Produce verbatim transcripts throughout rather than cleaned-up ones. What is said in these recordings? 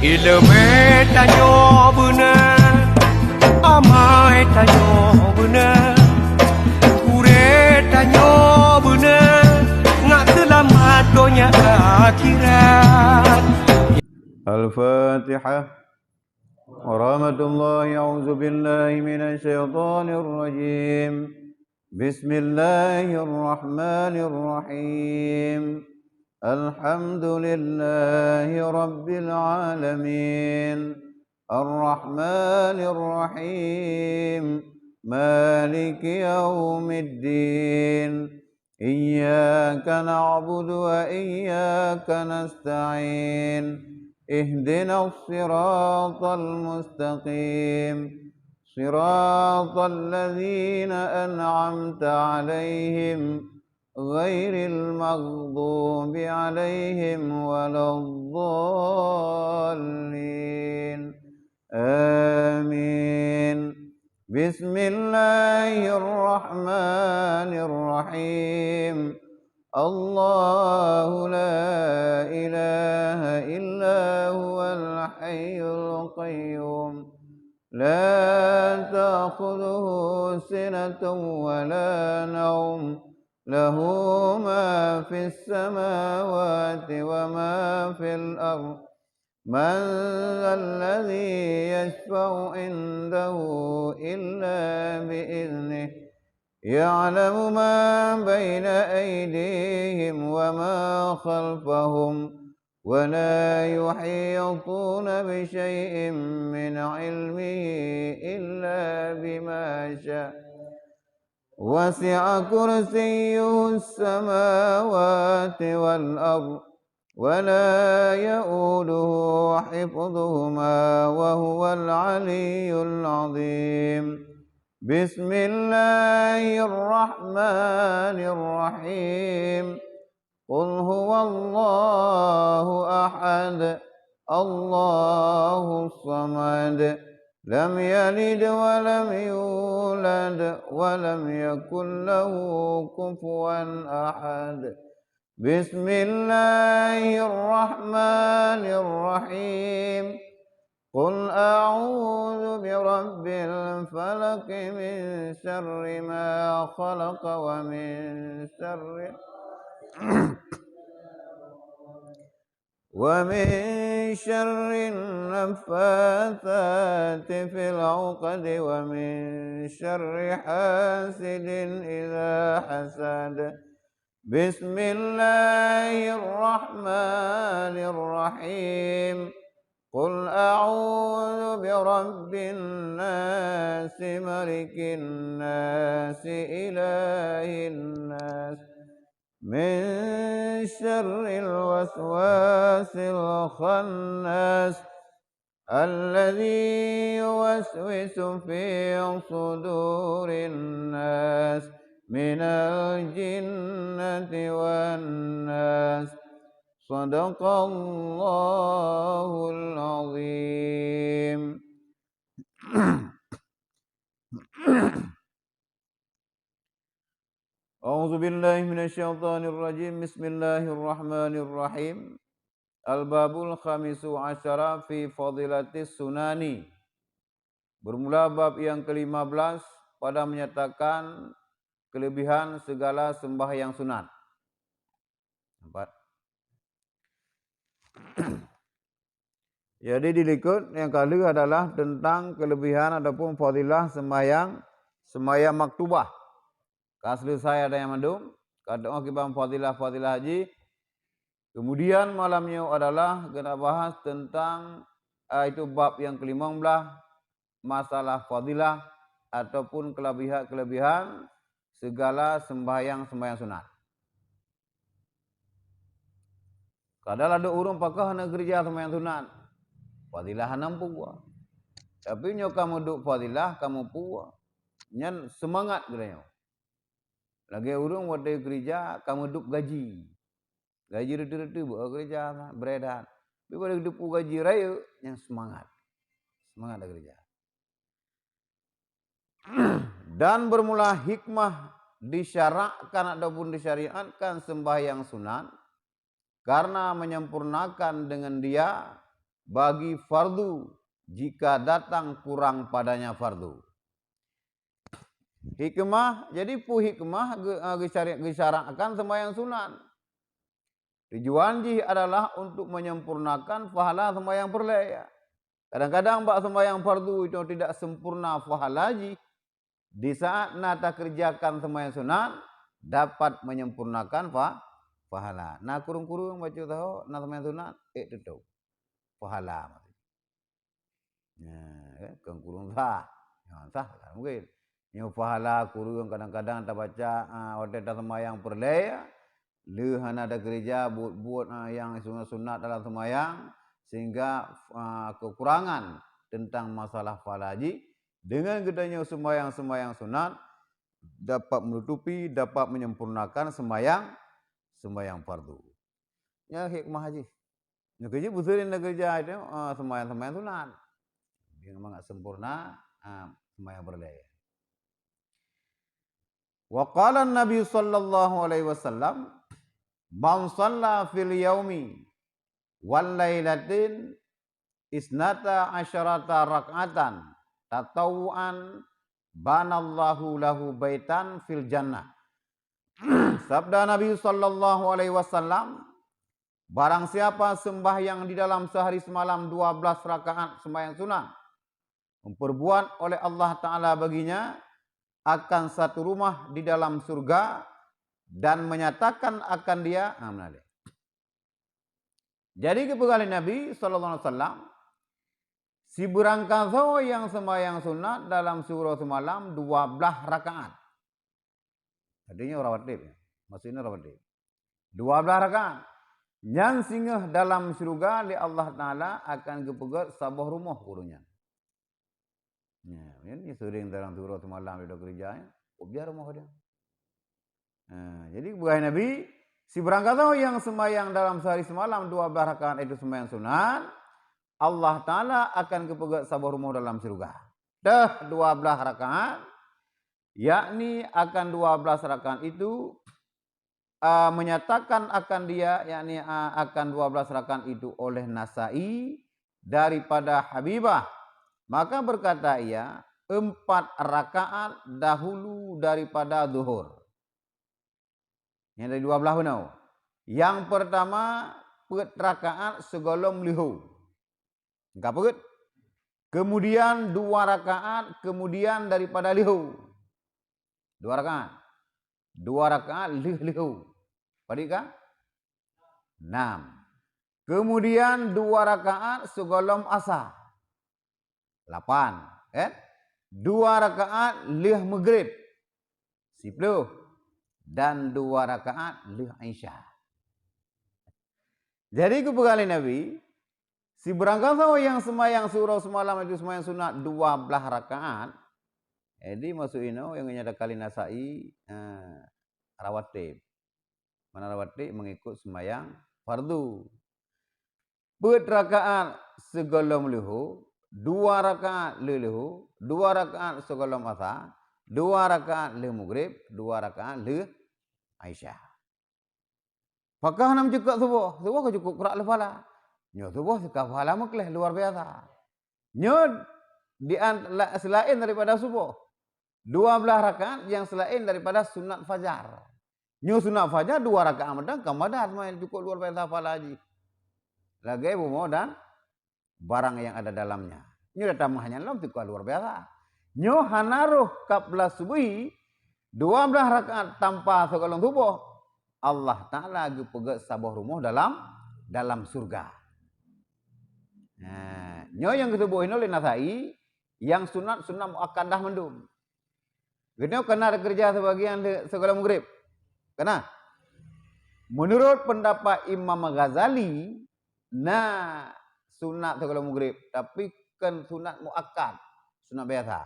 Ileumèe tanyoe beuna, amai tanyoe beuna, gurèe tanyoe beuna, ngat seulamat donya akhirat. Al-Fatihah. Warahmatullahi, a'udzubillahi minasyaitonirrajim. Bismillahirrahmanirrahim. Alhamdulillahi rabbil alamin. Arrahmanirrahim. Maliki yaumiddin. Iyyaka na'budu wa iyyaka nasta'in. Ihdinas siratal mustaqim. Siratal ladzina an'amta 'alaihim, ghairil maghdubi 'alaihim waladdallin. Amin. Bismillahirrahmanirrahim. Allahu la ilaha illa huwal hayyul qayyum. La ta'khudhuhu sinatun wa la nawm. Lahu ma fis samawati wa ma fil ardh. Man dzalladzi yasyfa'u 'indahu illa bi idznih. Ya'lamu ma baina aydihim wa ma khalfahum, wa la yuhituna bi syai'in min 'ilmihi illa bima sya. Wasi'a kursiyyuhus samawati wal ardh, wa la ya'uduhu hifdhuhuma, wa huwal 'aliyyul 'azhim. Bismillahirrahmanirrahim. Qul huwallahu ahad, Allahus samad, lam yalid wa lam yulad, wa lam yakul lahu kufuwan ahad. Bismillahirrahmanirrahim. Qul a'udzu birabbil falaq, min syarri ma khalaq, wa min syarri, wa min syarrin naffatsati fil 'uqad, wa min syarri hasidin idza hasad. Bismillahirrahmanirrahim. Qul a'udzu birabbin nas, malikin nas, ilahin nas, min syarril waswasil khannas, alladzi yuwaswisu fi sudurin nas, minal jinnati wan nas. Sadaqallahul azim. A'udzubillahi minasyaitonirrajim. Bismillahirrahmanirrahim. Al-babul khamisu asyara fi fadilatis sunani. Bermula bab yang kelima belas pada menyatakan kelebihan segala sembahyang sunat. Nampak? Jadi, di likot nyang ka lheueh adalah tentang kelebihan ataupun fadilah sembahyang, sembahyang maktubah. Ka selesai ada nyang mandum, ka teu'oh kiban fadilah-fadilah jih. Kemudian malam nyoe adalah geunak bahas tentang, ah, itu bab nyang kelimong blaih, masalah fadilah ataupun kelebihan-kelebihan segala sembahyang-sembahyang sunat. Kadang ladôm ureuëng pakoh hana geureuja sembahyang sunat, fadilah hana meupuwoe. Tapi nyoe ka meuduek fadilah, ka meupuwoe, nyan seumangat geutanyoe. Lagée ureuëng watée geureuja ka meuduek gaji. Gaji reuteuh-reuteuh beu geureuja, beureudah. Tapi watée geuteupeue gaji rayeuk, nyan seumangat. Seumangat geureuja. Dan bermula hikmah disyarakkan ataupun disyariatkan sembahyang sunat, karena menyempurnakan dengan dia bagi fardu jika datang kurang padanya fardu. Hikmah, jadi peue hikmah ge-, eh, geusyari-, geusyarakkan sembahyang sunat? Tujuan jih adalah untuk menyempurnakan pahala sembahyang peureulée. Kadang-kadang bak sembahyang fardu itu tidak sempurna pahala jih, di saat na takerjakan sembahyang sunat, dapat menyempurnakan pa-, pahala. Na kureueng-kureueng bacut saho, na sembahyang sunat, ék tutôb. Pahala maksudnya. Nah, kan, kon kureueng sah. Nyan sah, kan mungkin. Nyoe pahala kureueng kadang-kadang tabaca, ah, watée tasembahyang peureulée, lheueh hana takeureuja buet-buet, ah, nyang sunat-sunat dalam sembahyang, sehingga, ah, kekurangan tentang masalah pahala jih. Dengan geutanyoe sembahyang-sembahyang sunat, dapat menutupi, dapat menyempurnakan sembahyang, sembahyang fardu. Nyan hikmah jih. Nyoe keujeuet beuseuring takeureuja itu, eh, sembahyang-sembahyang sunat. Dia mangat sempurna, eh, sembahyang peureulée. Wa qala Nabi sallallahu alaihi wasallam, "Man shalla fil yaumi wal lailatin isnata asyarata rak'atan tatawwuan banallahu lahu baitan fil jannah." Sabda Nabi sallallahu alaihi wasallam, "Barang siapa sembahyang di dalam sehari semalam dua belas rakaat sembahyang sunat, memperbuat oleh Allah Ta'ala baginya akan satu rumah di dalam surga dan menyatakan akan dia," ah, meunan lé. Jadi geupeugah lé Nabi sallallahu alaihi wasallam, "Sibeurangkasoe nyang sembahyang sunat dalam siuroe semalam dua belas rakaat." Artinya rawatib, ya. Maksudnya rawatib. Dua belas rakaat. Nyan singoh dalam syeuruga lé Allah Ta'ala akan geupeugét saboh rumoh ureuëng nyan. Ya, nyan seuring dalam siuroe semalam di keureuja, ya. Ubiar rumoh dia. Ha, jadi geupeugah Nabi, "Sibeurangkasoe nyang sembahyang dalam sehari semalam dua belas rakaat, yaitu sembahyang sunat, Allah Ta'ala akan geupeugét saboh rumoh dalam syeuruga." Teuh dua belas rakaat, yakni akan dua belas rakaat itu, a, menyatakan akan dia, yakni, a, akan dua belas rakaat itu oleh Nasai daripada Habibah. Maka berkata ia, "Empat rakaat dahulu daripada zuhur." Yang dari dua belas bunoe. Yang pertama, peuet rakaat sigohlom leuhô. Ka peuet. Kemudian dua rakaat kemudian daripada leuhô. Dua rakaat. Dua rakaat lheueh leuhô. Padum ka? Enam. Kemudian dua rakaat sigohlom asa. Lapan, kan? Dua rakaat lheueh meugrib. Siploh. Dan dua rakaat lheueh Isya. Jadi geupeugah lé Nabi, "Sibeurangkasoe nyang seumayang siuroe seumalam, yaitu seumayang sunat dua belas rakaat." Jadi maksud inoe nyang geunyatakan lé Nasai, eh, rawatib. Mana rawatib mengikut seumayang fardu. Peuet rakaat sigohlom leuhô, dua rakaat lheueh leuhô, dua rakaat sigohlom asa, dua rakaat lheueh meugrib, dua rakaat lheueh Isya. Pakon hana meucukôp suboh? Suboh ka cukôp krak lheueh phala. Nyoe suboh sika phala meukleh luar biasa. Nyoe di an-, la-, selain daripada suboh. Dua belas rakaat nyang selain daripada sunat fajar. Nyoe sunat fajar dua rakaat mantong ka madan, seumayang cukôp luar biasa phala jih. Lagée bumoe dan barang nyang ada dalamnya. Nyoe dah tamah nyan lom teuka luar biasa. Nyoe hana roh qabla subuhi, dua belas rakaat tanpa sigohlom suboh, Allah Ta'ala geupeugét saboh rumoh dalam, dalam syeuruga. Nah, nyoe nyang geuseuboh inoe lé Nasai, nyang sunat, sunat muakkadah mandum. Geutanyoe kana takeureuja sibagian lé-, sigohlom meugrib. Kana? Meunurot peundapat Imam Ghazali, na sunat sigohlom meugrib, tapi kon sunat muakkad, sunat biasa.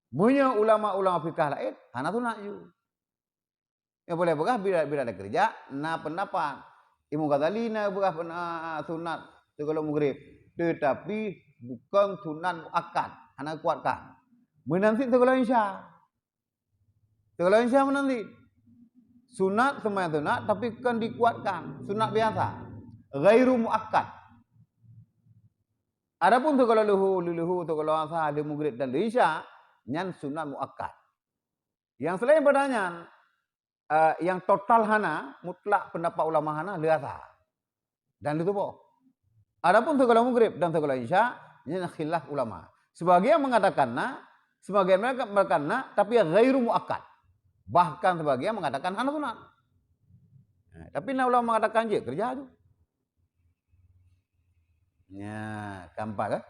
Meunyoe ulama-ulama fikah laén, hana sunat ju. Nyang boleh peugah bila, bila takeureuja, na peundapat. Imam Ghazali na peugah pen-, a, sunat sigohlom meugrib, teutapi bukon sunat muakkad, hana kuatkan. Meunan cit sigohlom Isya. Sigohlom Isya meunan cit. Sunat, seumayang sunat, tapi kon dikuatkan. Sunat biasa. Ghairu muakkad. Adapun sigohlom leuhô, lheuh leuhô, sigohlom asa, lheuh mugrib dan lheuh isya, nyan sunat muakkad. Nyang selain pada nyan, eh, nyang total hana, mutlak pendapat ulama hana, lheuh asa dan lheuh suboh. Adapun sigohlom mugrib dan sigohlom isya, nyan khilaf ulama. Sebagian mengatakan na, sebagian mereka, mereka na, tapi ghairu muakkad. Bahkan sebagian mengatakan hana sunat. Nah, tapi na ulama mengatakan jeuet keureuja tu. Nya, keempat, eh?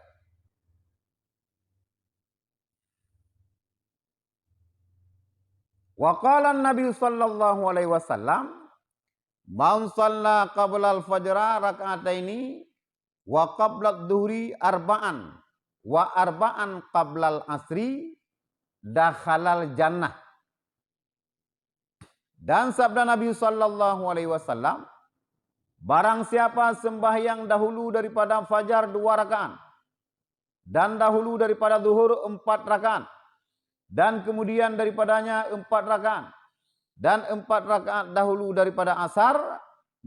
Wa qala Nabi sallallahu alaihi wasallam, "Man shalla qablal fajra rak'ataini wa qabladz zuhri arba'an wa arba'an qablal asri dakhalal jannah." Dan sabda Nabi sallallahu alaihi wasallam, "Barang siapa sembahyang dahulu daripada fajar dua rakaat, dan dahulu daripada zuhur empat rakaat, dan kemudian daripadanya empat rakaat, dan empat rakaat dahulu daripada asar,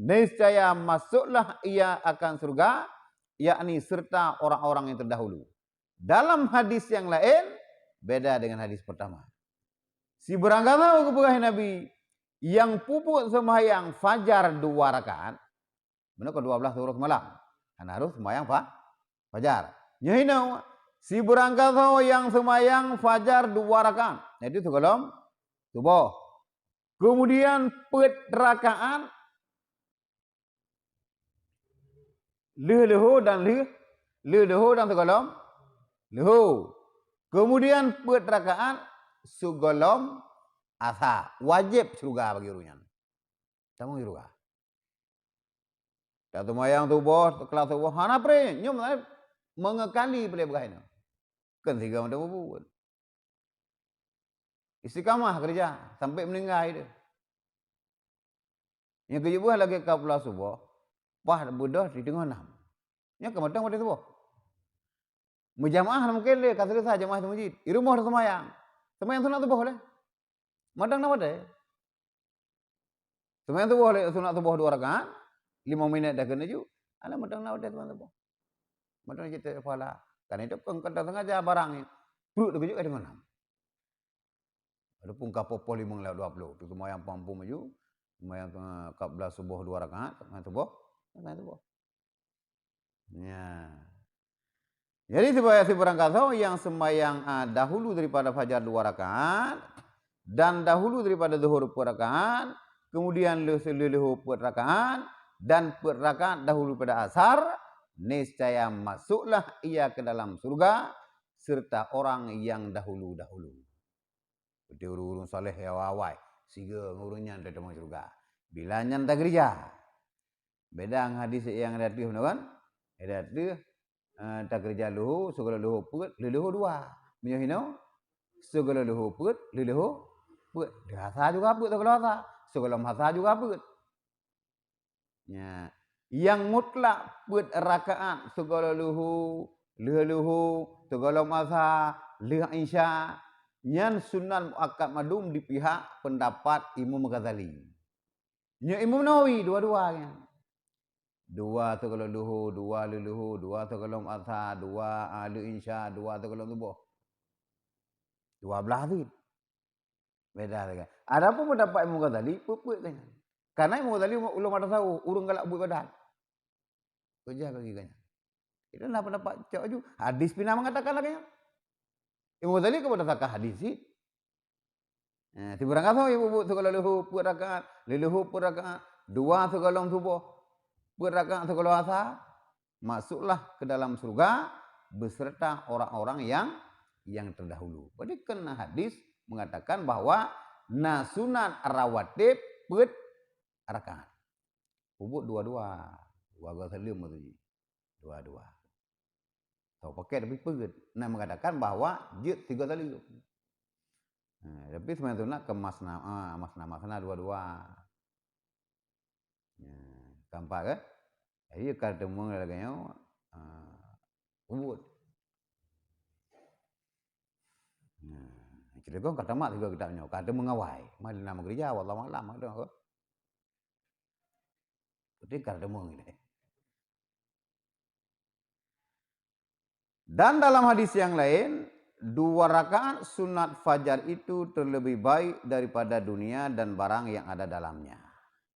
niscaya masuklah ia akan surga, yakni serta orang-orang yang terdahulu." Dalam hadis yang lain, beda dengan hadis pertama. Sibarang gasoe geupeugah Nabi, nyang peubuet seumayang fajar dua rakaat, meunoe ka dua belas uroe seumalam, hana harôh seumayang fa-, fajar. Nyoe hinoe, sibarang gasoe nyang seumayang fajar dua rakaat, yaitu sigohlom suboh. Kemudian peuet rakaat lheuh leuhô dan lheuh, lheuh leuhô dan sigohlom leuhô. Kemudian peuet rakaat sigohlom asa. Wajéb syeuruga bagi ureuëng nyan. Tamong syeuruga. Taseumayang suboh, keula suboh, hana pré, nyoe meungeukalon peureulée beugaih nyoe. Kon sigoe mantong peubuet. Istiqamah keureuja sampai meuninggai teuh. Nyang keujeuet beuh lagée ka pula suboh, paih beudôh di teungoh nam. Nyan ka mantong watée suboh. Meujamaah mungken lé ka seuleusoe jamaah di meuseujid. Di rumoh taseumayang. Seumayang sunat suboh lé. Mantong na watée. Seumayang suboh lé, sunat suboh dua rakaat, limong minét dah keuneuk ju, alah mantong na watée seumayang suboh. Mantong cit pala. Kan itu kon, kon sengaja barang ni. Pruet teukeujot ka teungoh nam. Walaupun ka poh-poh limong lewat dua puluh, tu seumayang pang-pang maju, seumayang, eh, qabla suboh dua rakaat, seumayang suboh, seumayang suboh. Ya. Jadi, siba-, sibarang gasoe nyang seumayang, ah, dahulu daripada fajar dua rakaat, dan dahulu daripada zuhur peuet rakaat, kemudian lheuh, lheuh leuhô peuet rakaat, dan peuet rakaat dahulu pada asar, niscaya masuklah ia ke dalam surga serta orang yang dahulu-dahulu. Berarti ureuëng-ureuëng saleh nyang awai-awai, sigoe ngon ureuëng nyan tatamong syeuruga. Bila nyan takeureuja. Beda ngon hadis nyang di ateueh nyoe kan? Di ateueh, eh, takeureuja leuhô, sigohlom leuhô peuet, lheuh leuhô dua. Meunyoe hinoe, sigohlom leuhô peuet, lheuh leuhô peuet. Lheuh asa juga peuet, sigohlom asa. Sigohlom asa juga peuet. Nya, nyang mutlak peuet rakaat sigohlom leuhô, lheuh leuhô, sigohlom asa, lheuh isya, nyan sunat muakkad mandum di pihak pendapat Imam Ghazali. Nyoe Imam Nawawi dua-dua nyan. Dua sigohlom leuhô, dua lheuh leuhô, dua sigohlom asa, dua, ah, lheuh isya, dua sigohlom suboh. Dua blaih cit. Beda lagée. Adapun pendapat Imam Ghazali, peuet-peuet geuh nyan. Karena Imam Ghazali ulama tasawuf, ureuëng galak buet ibadat. Keureuja bagi geuh nyan. Itu na pendapat cok ju. Hadis pih na mengatakan lagée nyan. Imam Ghazali ka berdasarkan hadis cit. Eh, sibarang gasoe nyang peubuet sigohlom leuhô peuet rakaat, lheuh leuhô peuet rakaat, dua sigohlom suboh, peuet rakaat sigohlom asa, masuklah ke dalam surga beserta orang-orang yang, yang terdahulu. Berarti kan na hadis mengatakan bahwa na sunat rawatib peuet rakaat. Peubuet dua-dua. Dua goe saleuem maksud jih. Dua-dua. Tau pakai tapi peuet. Nah, mengatakan bahwa jeuet sigoe saleuem. Nah, tapi seumayang sunat ke masna, ah, masna-masna dua-dua. Nah, keempat kan? Jadi ka teumé lagée nyoe, ah, peubuet. Nah, ciligoe ka tamat sigoe kitab nyoe, ka teumé ngawai. Mah na meukeureuja, wallahu a'lam, ada apa? Berarti ka teumé lagée. Dan dalam hadis yang lain, dua rakaat sunat fajar itu terlebih baik daripada dunia dan barang yang ada dalamnya.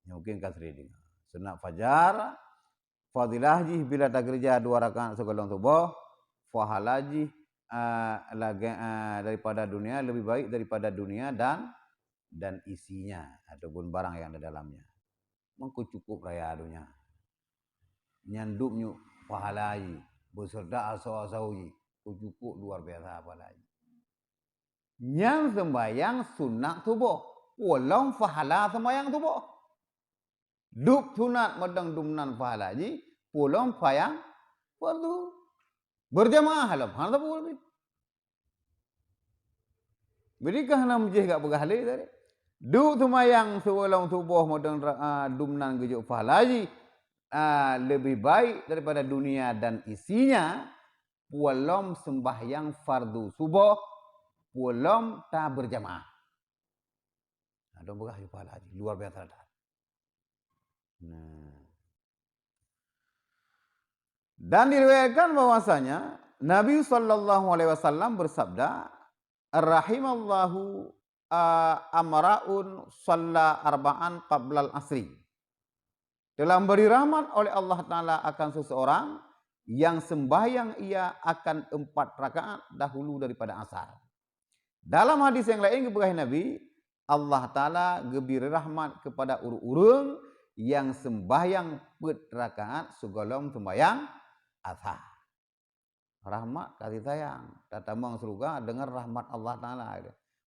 Mungkin ka sering dengar. Sunat fajar, fadilah jih bila takeureuja dua rakaat sigohlom suboh, pahala jih, ah, lagée, ah, daripada dunia, lebih baik daripada dunia dan, dan isinya, ataupun barang yang ada dalamnya. Meukeue cukup raya donya. Nyan dub nyoe pahala jih, beserta asoe-asoe jih, cukup luar biasa pahala jih. Nyan sembahyang sunat suboh, peue lom pahala sembahyang suboh. Dub sunat mantong dumnan pahala jih, peue lom sembahyang fardu. Berjamaah lom, hana sapeue lom. Jadi ka hana meujih gak peugah lé tadi. Dub seumayang sigohlom suboh mantong ra-, a, dumnan geujok pahala jih, a, lebih baik daripada dunia dan isinya, peue lom sembahyang fardu suboh, peue lom ta berjamaah. Nah, dong peugah jih pahala jih, luar biasa that. Nah. Dan diriwayatkan bahwasanya Nabi sallallahu alaihi wasallam bersabda, "Rahimallahu, a, amra'un shalla arba'an qablal asri." Telah memberi rahmat oleh Allah Taala akan seseorang yang sembahyang ia akan empat rakaat dahulu daripada asar. Dalam hadis yang lain geupeugah Nabi, Allah Taala geubri rahmat kepada ureuëng-ureuëng nyang sembahyang peuet rakaat sigohlom sembahyang asar. Rahmat, kasih sayang, tatamong syeuruga deungon rahmat Allah Taala.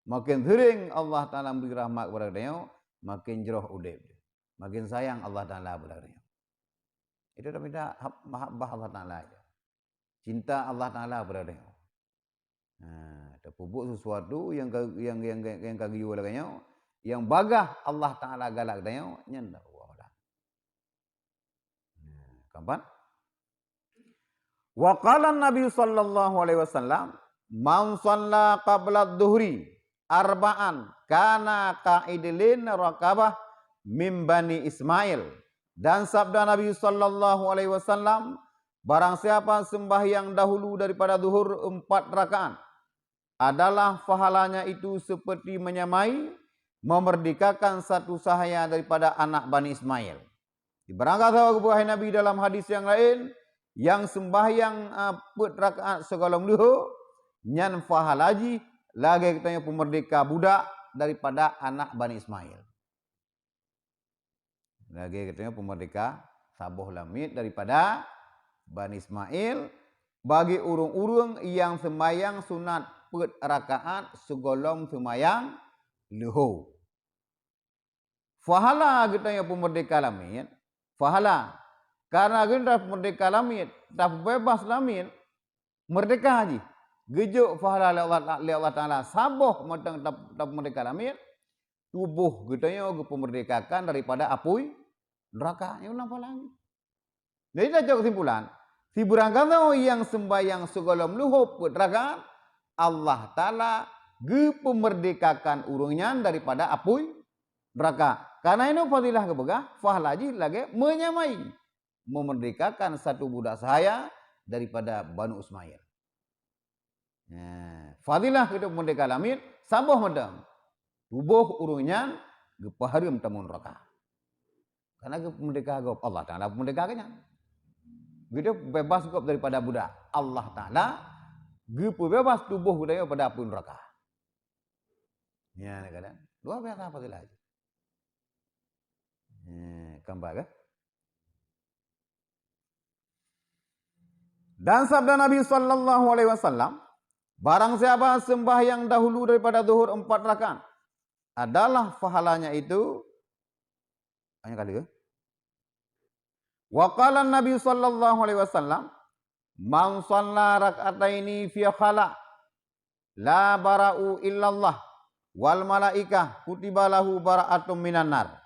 Makin sering Allah Taala memberi rahmat kepada geutanyoe, makin jroh udeb. Makin sayang Allah Taala kepada geutanyoe. Itu namanya hab-, mahabbah Allah Taala. Cinta Allah Taala kepada geutanyoe. Ha, tapeubuet sesuatu nyang ka, nyang, nyang, nyang ka geuyue lagée nyoe, nyang bagaih Allah Taala galak geutanyoe, nyan Allah. Nah, keempat. Wa qala Nabi sallallahu alaihi wasallam, "Man shalla qabla dhuhri arba'an kana ka'idlin raqabah min Bani Ismail." Dan sabda Nabi sallallahu alaihi wasallam, "Barang siapa sembahyang dahulu daripada zuhur empat rakaat, adalah pahalanya itu seperti menyamai memerdekakan satu sahaya daripada anak Bani Ismail." Di barang gasoe geupeugah Nabi dalam hadis nyang laén, nyang sembahyang, a, peuet rakaat sigohlom leuhô, nyan pahala jih lagée geutanyoe peumerdeka budak daripada anak Bani Ismail. Lagée geutanyoe peumerdeka saboh lamiet daripada Bani Ismail, bagi ureuëng-ureuëng nyang seumayang sunat peuet rakaat sigohlom seumayang leuhô. Pahala geutanyoe peumerdeka lamiet, pahala. Karena geutanyoe peumerdeka lamiet, tapeubeubaih lamiet, merdeka jih. Geujok pahala lé Allah, lé Allah Taala saboh mantong tap-, tapeumerdeka lamiet, tuboh geutanyoe geupeumerdekakan daripada apui neuraka. Nyoe na pahala jih. Jadi, tajok keusimpulan, sibarang gasoe nyang sembahyang sigohlom leuhô peuet rakaat, Allah Taala geupeumerdekakan ureuëng nyan daripada apui neuraka. Karena inoe fadilah geupeugah, pahala jih lagée menyamai memerdekakan satu budak sahaya daripada Banu Ismail. Nah, fadilah geutanyoe peumerdeka lamiet saboh mantong. Tuboh ureuëng nyan geupeuhareuem tamong neuraka. Karena geupeumerdeka gob, Allah Taala peumerdeka geuh nyan. Geutanyoe beubaih gob daripada budak. Allah Taala geupeubeubaih tuboh geutanyoe daripada apui neuraka. Nyan kan? Luar biasa fadilah. Nah, keempat kan? Dan sabda Nabi sallallahu alaihi wasallam, "Barang siapa sembahyang dahulu daripada zuhur empat rakaat, adalah pahalanya itu," hanya kali ke? Wa qala Nabi sallallahu alaihi wasallam, "Man shalla rak'ataini fi khala', la bara'u illallah wal malaikah, kutiba lahu bara'atun minan nar."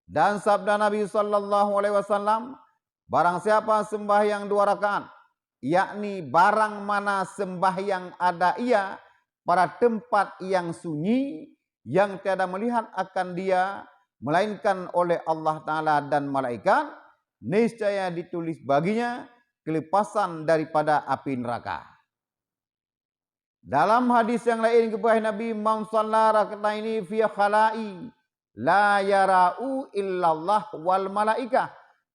Dan sabda Nabi sallallahu alaihi wasallam, "Barang siapa sembahyang dua rakaat, yakni barang mana sembahyang ada ia pada tempat yang sunyi, yang tiada melihat akan dia melainkan oleh Allah Taala dan malaikat, niscaya ditulis baginya kelepasan daripada api neraka." Dalam hadis nyang laén geupeugah Nabi, "Man shalla rak'ataini fi khala'i la yara'u illallah wal malaikah."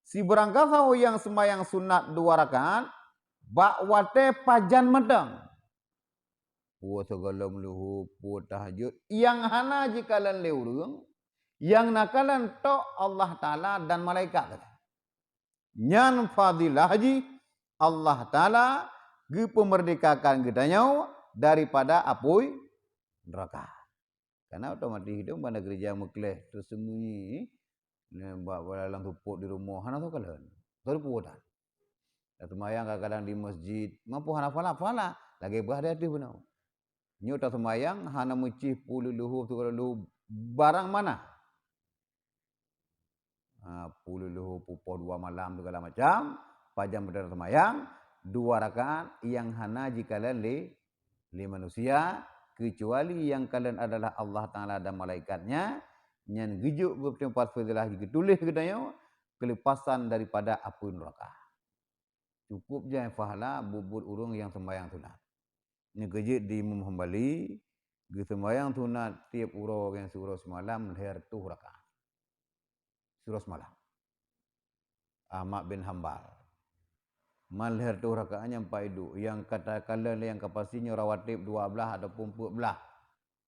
Sibarang gasoe nyang seumayang sunat dua rakaat bak watée pajan mantong, peue sigohlom leuhô, peue tahajud, nyang hana jikalon lé ureuëng, nyang na kalon tok Allah Taala dan malaikat geuh. Nyan fadilah jih Allah Taala geupeumeurdekakan geutanyoe daripada apui neuraka. Karena otomatis hidong banda gereja meukleh tersembunyi, nyan bak dalam seupôt di rumoh hana soe kalon. Soe peue tan? Taseumayang kadang-kadang di masjid, mampu hana phala-phala, lagée bah di ateueh bunoe. Nyoe taseumayang hana meucih peue leuhô, peue leuhô, barang mana? Ha, peue leuhô, peue poh dua malam, segala macam, pajan beutôi taseumayang, dua rakaat nyang hana jikalon lé, lé manusia, keucuali nyang kalon adalah Allah Taala dan malaikat-Nya, nyan geujok geutanyoe fadilah, geutuléh geutanyoe keuleupasan daripada apui neuraka. Cukup jai pahala buet-buet ureuëng nyang seumayang sunat. Nyoe keuh jeuet di Imam Hambali, geuseumayang sunat tieb uroe nyang siuroe seumalam lhée reutôh rakaat. Siuroe seumalam. Ahmad bin Hambal. Man lhée reutôh rakaat nyan pat iduek, nyang ka takalon lé nyang ka pasti nyoe rawatib dua blaih ataupun peuet blaih.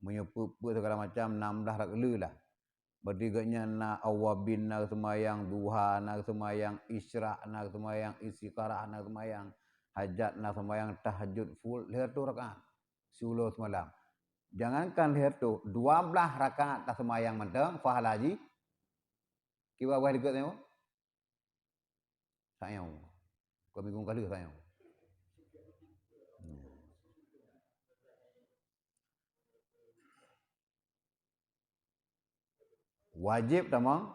Meunyoe peuet-peuet segala macam, nam blaih rakaat le lah. Berarti gobnyan na awwabin, na seumayang duha, na seumayang isyraq, na seumayang istikharah, na seumayang hajat, na seumayang tahajud full lhée reutôh rakaat siuroe seumalam. Jangankan lhée reutôh, dua blaih rakaat taseumayang mantong pahala jih. Kiban bah dikeue tanyoe? Sayang. Kami gong kali sayang. Hmm. Wajéb tamong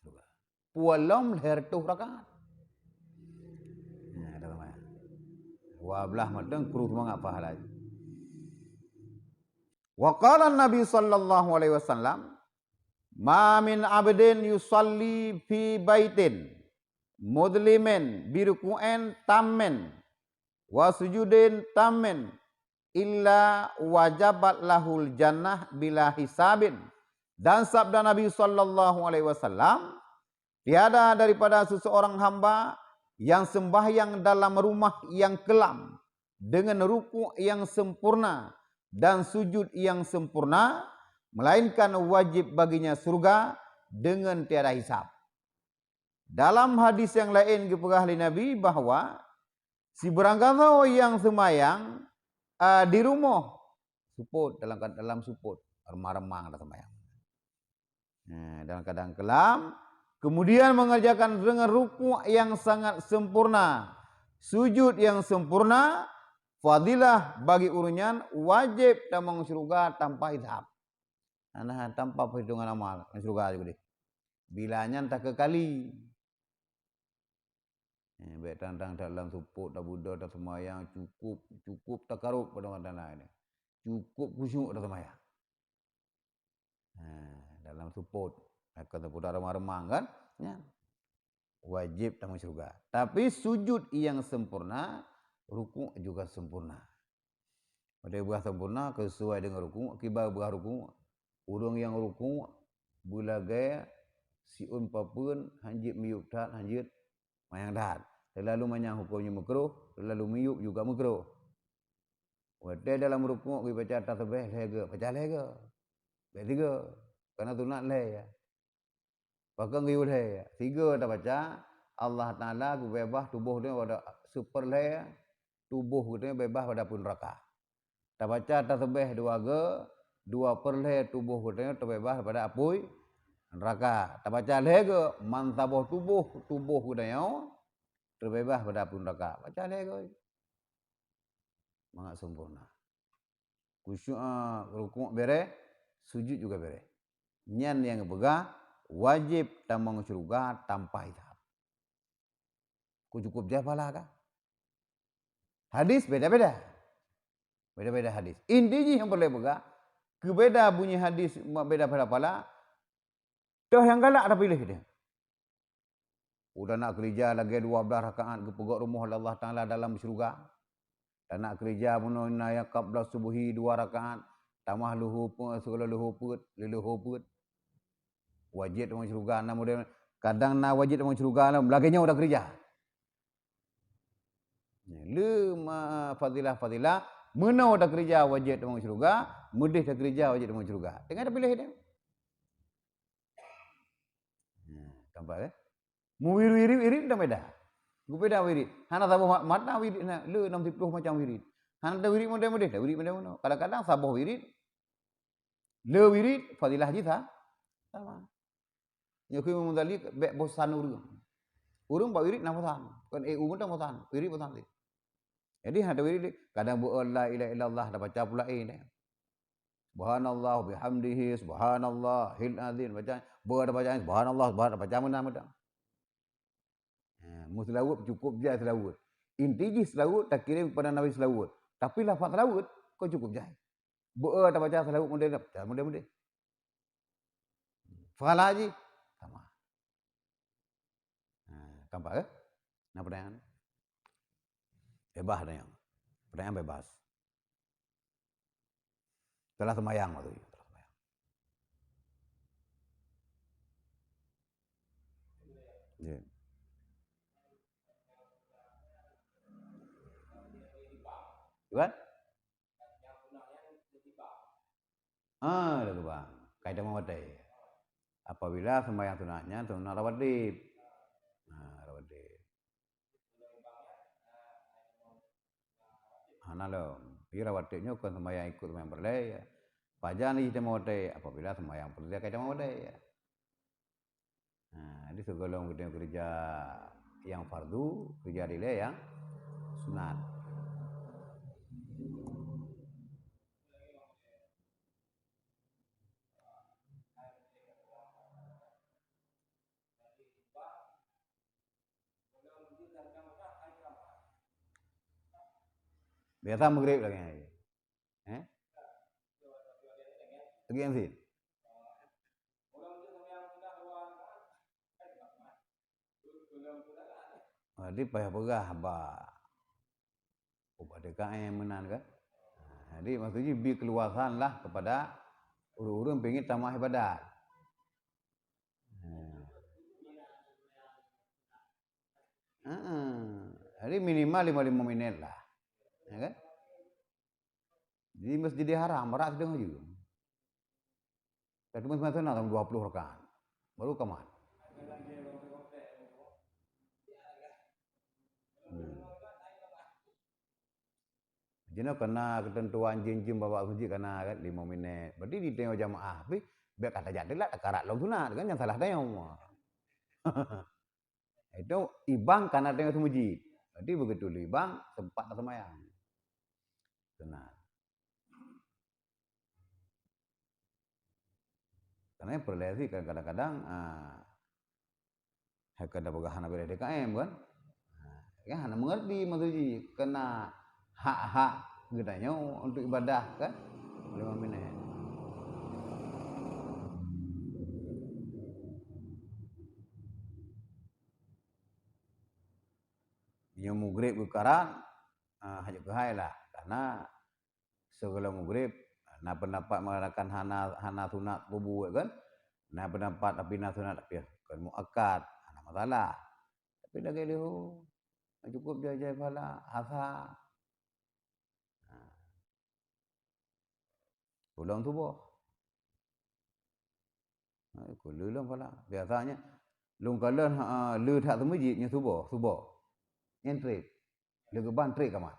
syeuruga. Peue lom lhée reutôh rakaat. Nah, ada tamong. Dua blaih mantong kru seumangat pahala. Wa qala Nabi sallallahu alaihi wasallam, "Ma min abdin yusalli fi baitin mudlimin bi ruku'in tammin wa sujudin tammin illa wajabat lahul jannah bila hisabin." Dan sabda Nabi sallallahu alaihi wasallam, "Tiada daripada seseorang hamba yang sembahyang dalam rumah yang kelam dengan rukuk yang sempurna dan sujud yang sempurna, melainkan wajib baginya surga dengan tiada hisab." Dalam hadis nyang laén geupeugah lé Nabi bahwa sibarang gasoe nyang seumayang, a, di rumoh, seupôt, dalam, dalam seupôt, reumang-reumang dah seumayang. Nah, dalam keadaan kelam, kemudian mengerjakan dengan rukuk yang sangat sempurna, sujud yang sempurna, fadilah bagi ureuëng nyan wajéb tamong syeuruga tanpa hisab. Nah, tanpa perhitungan amal, syeuruga juga deh. Bila nyan takeukali. Eh, bék tang-tang dalam seupôt, tabeudôh, taseumayang, cukup, cukup takarôb keu Allah Taala nyan. Cukup khusyuk taseumayang. Ha, dalam seupôt. Akan seupôt reumang-reumang kan? Nyan. Wajéb tamong syeuruga. Tapi sujud nyang sempurna, rukuk juga sempurna. Watée beurah sempurna, keu sesuai deungon rukuk, kiban beurah rukuk. Ureuëng nyang rukuk beulagée siôn papeuen, hanjeuet miyueb that, hanjeuet manyang that. Teulalu manyang huköm nyoe meukruh, teulalu miyueb juga meukruh. Watée dalam rukuk geubaca tasbih lhée goe, baca lhée goe. Bék tiga, karena sunat lhée ya. Pakon geuyue lhée? Tiga tabaca, Allah Taala geubeubaih tuboh geutanyoe pada seupeureulhée tuboh geutanyoe beubaih pada apui neuraka. Tabaca tasbih dua goe, dua peureulhée tuboh geutanyoe teubeubaih pada apui neuraka. Tabaca lhée goe, man saboh tuboh, tuboh geutanyoe teubeubaih pada apui neuraka. Baca lhée goe. Mangat sempurna. Khusyuk, ah, rukuk bereh, sujud juga bereh. Nyan nyang geupeugah wajéb tamong syeuruga tanpa hisab. Ku cukup jai pahala kah? Hadis beda-beda. Beda-beda hadis. Inti jih nyang peureulée peugah, keubeda bunyi hadis beda-beda pahala, toh nyang galak tapiléh deh. Udah na keurija lagée dua blaih rakaat geupeugét rumoh lé Allah Taala dalam syeuruga. Tanak keurija bunoe na nyang qabla subuhi dua rakaat, tamah leuhô peuet, sigohlom leuhô peuet, leuhô peuet. Wajéb tamong syeuruga na model, kadang na wajéb tamong syeuruga lom, lagée nyoe takeurija. Le ma-, fadilah-fadilah, meunoe takeurija wajéb tamong syeuruga, meudeh takeurija wajéb tamong syeuruga. Teungoh tapiléh deh. Nah, tampak kan? Meuwirit-wirit, wirit dah beda. Beubeda wirit. Hana saboh ma-, mata wirit na, le enam puluh macam wirit. Hana ada wirit model-model, ada wirit model-model. Kadang-kadang saboh wirit, le wirit, fadilah jih sa-, sama. Nyoe keuh Imam Ghazali bék bosan ureuëng. Ureuëng bak wirit na bosan. Kon eh ureuëng na bosan, wirit bosan cit. Jadi hana wirit, kadang beuet la ilaha illallah, tabaca pula eh. Subhanallah bihamdihi, subhanallahil azim. Baca, beuet baca subhanallah, subhanallah, baca meunan-meunan. Ha, meuseulaweuet cukup jai seulaweuet. Inti jih seulaweuet takirém keupada Nabi seulaweuet. Tapi lafaz seulaweuet kon cukup jai. Beuet tabaca seulaweuet model, model-model. Pahala jih sama. Ha, tampak ke? Na pertanyaan? Bebas tanya. Pertanyaan bebas. Telah sembahyang waktu itu. Telah sembahyang. Ya. Bukan? Ah, dah keubang. Kai tamong watée. Apabila sembahyang sunat nyan sunat rawatib. Ha, rawatib. Hana lom. Jadi rawatib nyoe kon sembahyang ikut sembahyang fardu, ya. Pajan jih tamong watée, apabila sembahyang fardu kai tamong watée, ya. Ha, jadi sigohlom geutanyoe keurija nyang fardu, keurija dilée nyang sunat. Biasa Maghrib lagi. Eh? Lagi M C. Jadi payah peugah bak ubat D K M meunan kan. Jadi maksud jih bi keuluasan lah kepada ureuëng-ureuëng pingin tamah ibadat. Hmm. Heeh. Jadi minimal lima, lima menit lah. Ya kan? Di Masjidil Haram, barat sidang aja. Tapi masa sana tahun dua puluh rakaat. Baru kamat. Hmm. Jinoe kena ketentuan jim-jim babak masjid kena kan lima menit. Berarti di tengok jamaah tapi biar kata jak telat karat lom sunat kan yang salah tengok. Itu ibang kana tengok masjid. Berarti begitu lu ibang sempat sembahyang. Sunat. Karena yang perlu sih kadang-kadang ah, hai kada peugah hana boleh D K M kan? Ah, ya hana mengerti maksud jih kena hak-hak geutanyoe untuk ibadah kan? Lima menit. Nyoe mugrib geukarat, ah, hajat keuhai lah. Karena sigohlom mugrib na pendapat mengatakan hana hana sunat kubu kan. Na pendapat tapi na sunat tapi kan muakkad, hana masalah. Tapi lagée leuho, cukup jai-jai pahala asa. Ulôn tuboh. Ha, ku lôn pahala. Biasanya lôn kalon ha, le that seumeujit nyoe tuboh, tuboh. Nyan trép. Le geuban trép kamat.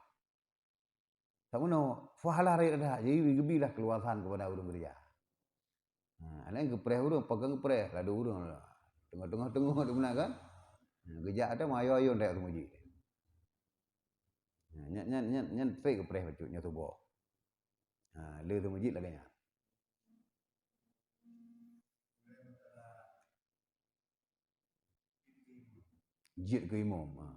Saboh nyoe pahala raya dah. Jadi geubilah keuluasan kepada ureuëng geurija. Ha, laén geupreh ureuëng, pakon geupreh ladu ureuëng. Teungoh-teungoh teungoh tu beuna kan? Ha, geujak ata mayo-ayo ndak seumeujit. Ha, nyan nyan nyan nyan trép geupreh bacut nyoe tuboh. Ha, le seumeujit lagée nyan. Jeuet keu imum. Ha.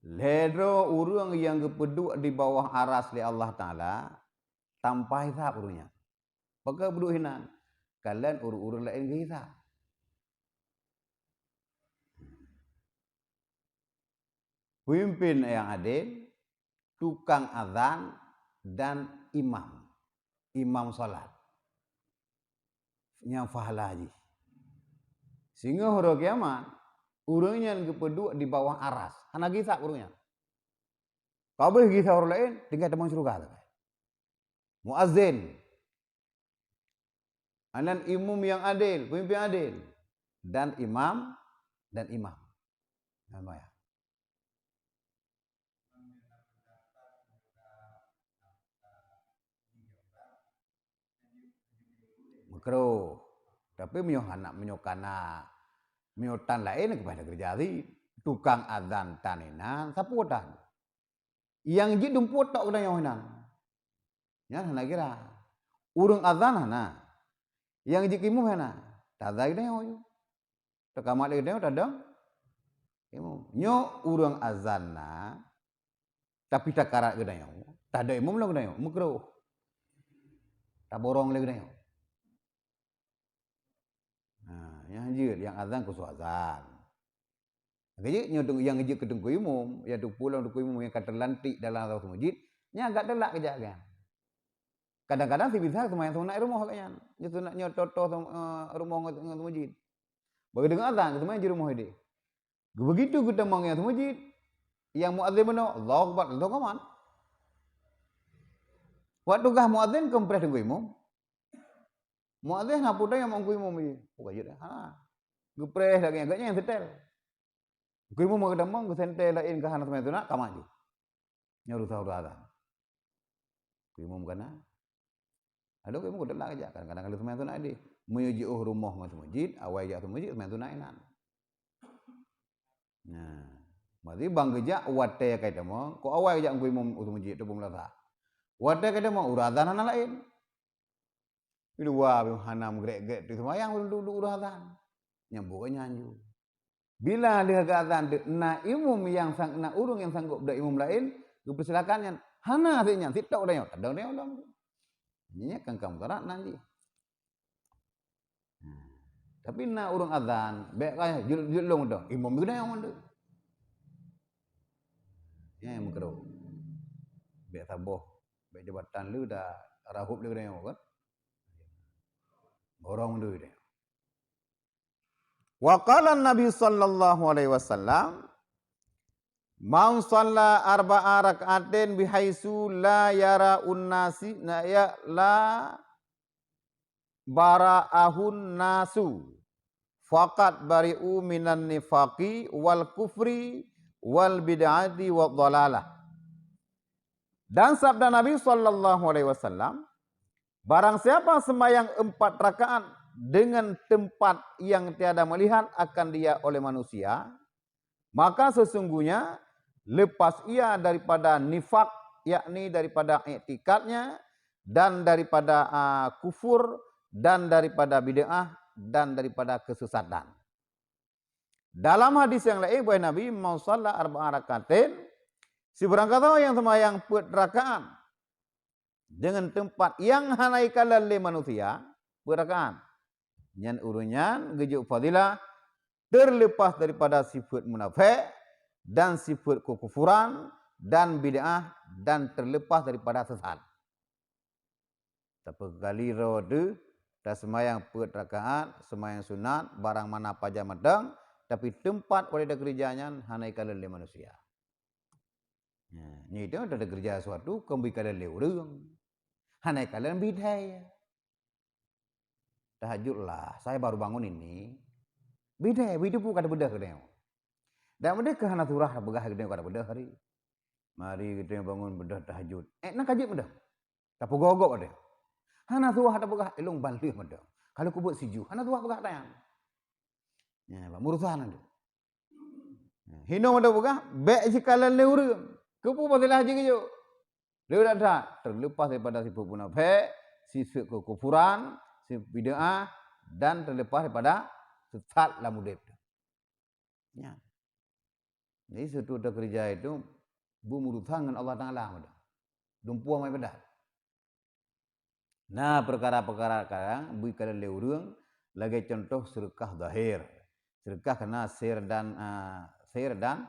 Lhée droe ureuëng nyang geupeuduek di bawah aras lé Allah Taala tanpa hisab ureuëng nyan. Pakon peuduek hinan? Kalon ureuëng-ureuëng laén geuhisab. Peumimpén nyang adé, tukang azan, dan imam. Imam salat. Nyang pahala jih. Singoh uroe kiamat, ureuëng nyan geupeuduek di bawah aras. Hana gisa ureuëng nyan. Ka abéh gisa ureuëng laén, tinggai tamong syeuruga sagai. Muazin. Anan imum nyang adil, peumimpén adil. Dan imam, dan imam. Namanya. Makruh. Tapi meunyoe hana, meunyoe kana, meunyoe tan laén, keubah keureuja jih. Tukang azan tan inan, sapeue tan? Nyang jeuet dumpeue tok geutanyoe inan. Nyan hana kira. Ureuëng azan hana. Nyang jeuet keu imum hana. Tazan geutanyoe. Takamat lé geutanyoe tadong imum. Nyoe ureuëng azan na, tapi takarat geutanyoe, tadong imum lom geutanyoe, makruh. Taborong lé geutanyoe. Nah, nyang jeuet, nyang azan khusus azan. Lagée jih nyoe nyang jeuet keu teungku imum, nyang teupeu lom teungku imum nyang ka teulantik dalam saboh meuseujid, nyan agak teulak keujak kan. Kadang-kadang sibisa seumayang sunat di rumoh awaknyan. Nyoe sunat nyoe toto, eh, rumoh ngon, ngon meuseujid. Bagi deungoe azan, seumayang di rumoh idéh. Begitu geutamong nyang meuseujid, nyang muazin meunoe, "Allahu Akbar," langsung kamat. Waktu gah muazin, keupreh teungku imum. Muazin hana peue nyang teungku imum jih. Bukan jeuet, ha. Geupreh lagée nyan, geuhnyan seutée. Teungku imum geutamong, geuseuntée laén ka hana seumayang sunat, kamat jih. Nyoe rusa-rusa azan. Teungku imum kana. Adoe teungku imum ka teulak jak, kadang-kadang ka lheueh seumayang sunat idéh. Meunyoe jiôh rumoh ngon meuseujid, awai jak meuseujid, seumayang sunat inan. Nah, berarti bang geujak watée ka itamong, kok awai jak teungku imum u meuseujid, teupeu meulasa. Watée ka itamong, uroe azan hana laén. Di luwa hana meugrek-grek teuk seumayang, duek-duek uroe azan. Nyang buet nyan ju. Bila lheueh geuazan teuk na imum nyang sang-, na ureuëng nyang sanggob dong imum laén, geupeusilakan nyan. Hana sit nyan, sit tok tanyoe, tadong tanyoe lom. Nyan kan ka mudarat nan jih. Nah, tapi na ureuëng azan, bék ka jeuet, jeuet lôn dong, imum geutanyoe mandum. Nyan nyang makruh. Bék saboh, bék jabatan lé dah rahop lé geutanyoe kan. Borong dulu dia. Wa qala Nabi sallallahu alaihi wasallam, "Man shalla arba'a rak'atin bihaitsu la yara unnasi, na ya, la bara'ahun nasu, faqad bari'u minan nifaqi wal kufri wal bid'ati wad dhalalah." Dan sabda Nabi sallallahu alaihi wasallam, "Barang siapa sembahyang empat rakaat dengan tempat yang tiada melihat akan dia oleh manusia, maka sesungguhnya lepas ia daripada nifak, yakni daripada iktikadnya, dan daripada, ah, kufur, dan daripada bid'ah, dan daripada kesesatan." Dalam hadis yang lain, buah Nabi, "Man shalla arba'a rak'atin," sibarang gata nyang sembahyang peuet rakaat dengan tempat yang hana ikalon lé manusia, peuet rakaat, nyan ureuëng nyan geujok fadilah terlepas daripada sifeuet munafék dan sifeuet keukufuran dan bid'ah dan terlepas daripada sesat. Tapi kali droe teuh, taseumayang peuet rakaat, seumayang sunat, barang mana pajan mantong, tapi teumpat watée takeureuja nyan hana ikalon lé manusia. Nah, nyan itu takeureuja sesuatu kon beuikalon lé ureuëng. Hana ikalon bidai. Tahajud lah, saya baru bangun ini. Bidai, bidai pun kada beudôh keunoe. Dan meudeh keu hana surah tapeugah keunoe kada beudôh hari. Mari keunoe bangun beudôh tahajud. Eh, na ka jeuet meudôh. Tapeugah-gah deh. Hana tuah tapeugah, ilong ban lheueh mantong. Kalau kubuet siju, hana tuah peugah tanyan. Nya, bak murusan tu. Hino mantong peugah, bék sikalon lé ureuëng. Keupeue pastilah haji geujok. Lé udah that, terlepas daripada sifeuet munafék, sifeuet keukufuran, sifeuet bid'ah, dan terlepas daripada sesat lam udeb tu. Nya. Jadi, seutu takeureuja itu beumurusan ngon Allah Taala meudah. Dumpeue mai padat. Nah, peukara-peukara kadang beuikalon lé ureuëng lagée contoh seureukah zahir. Seureukah keunan sir dan, ah, sir dan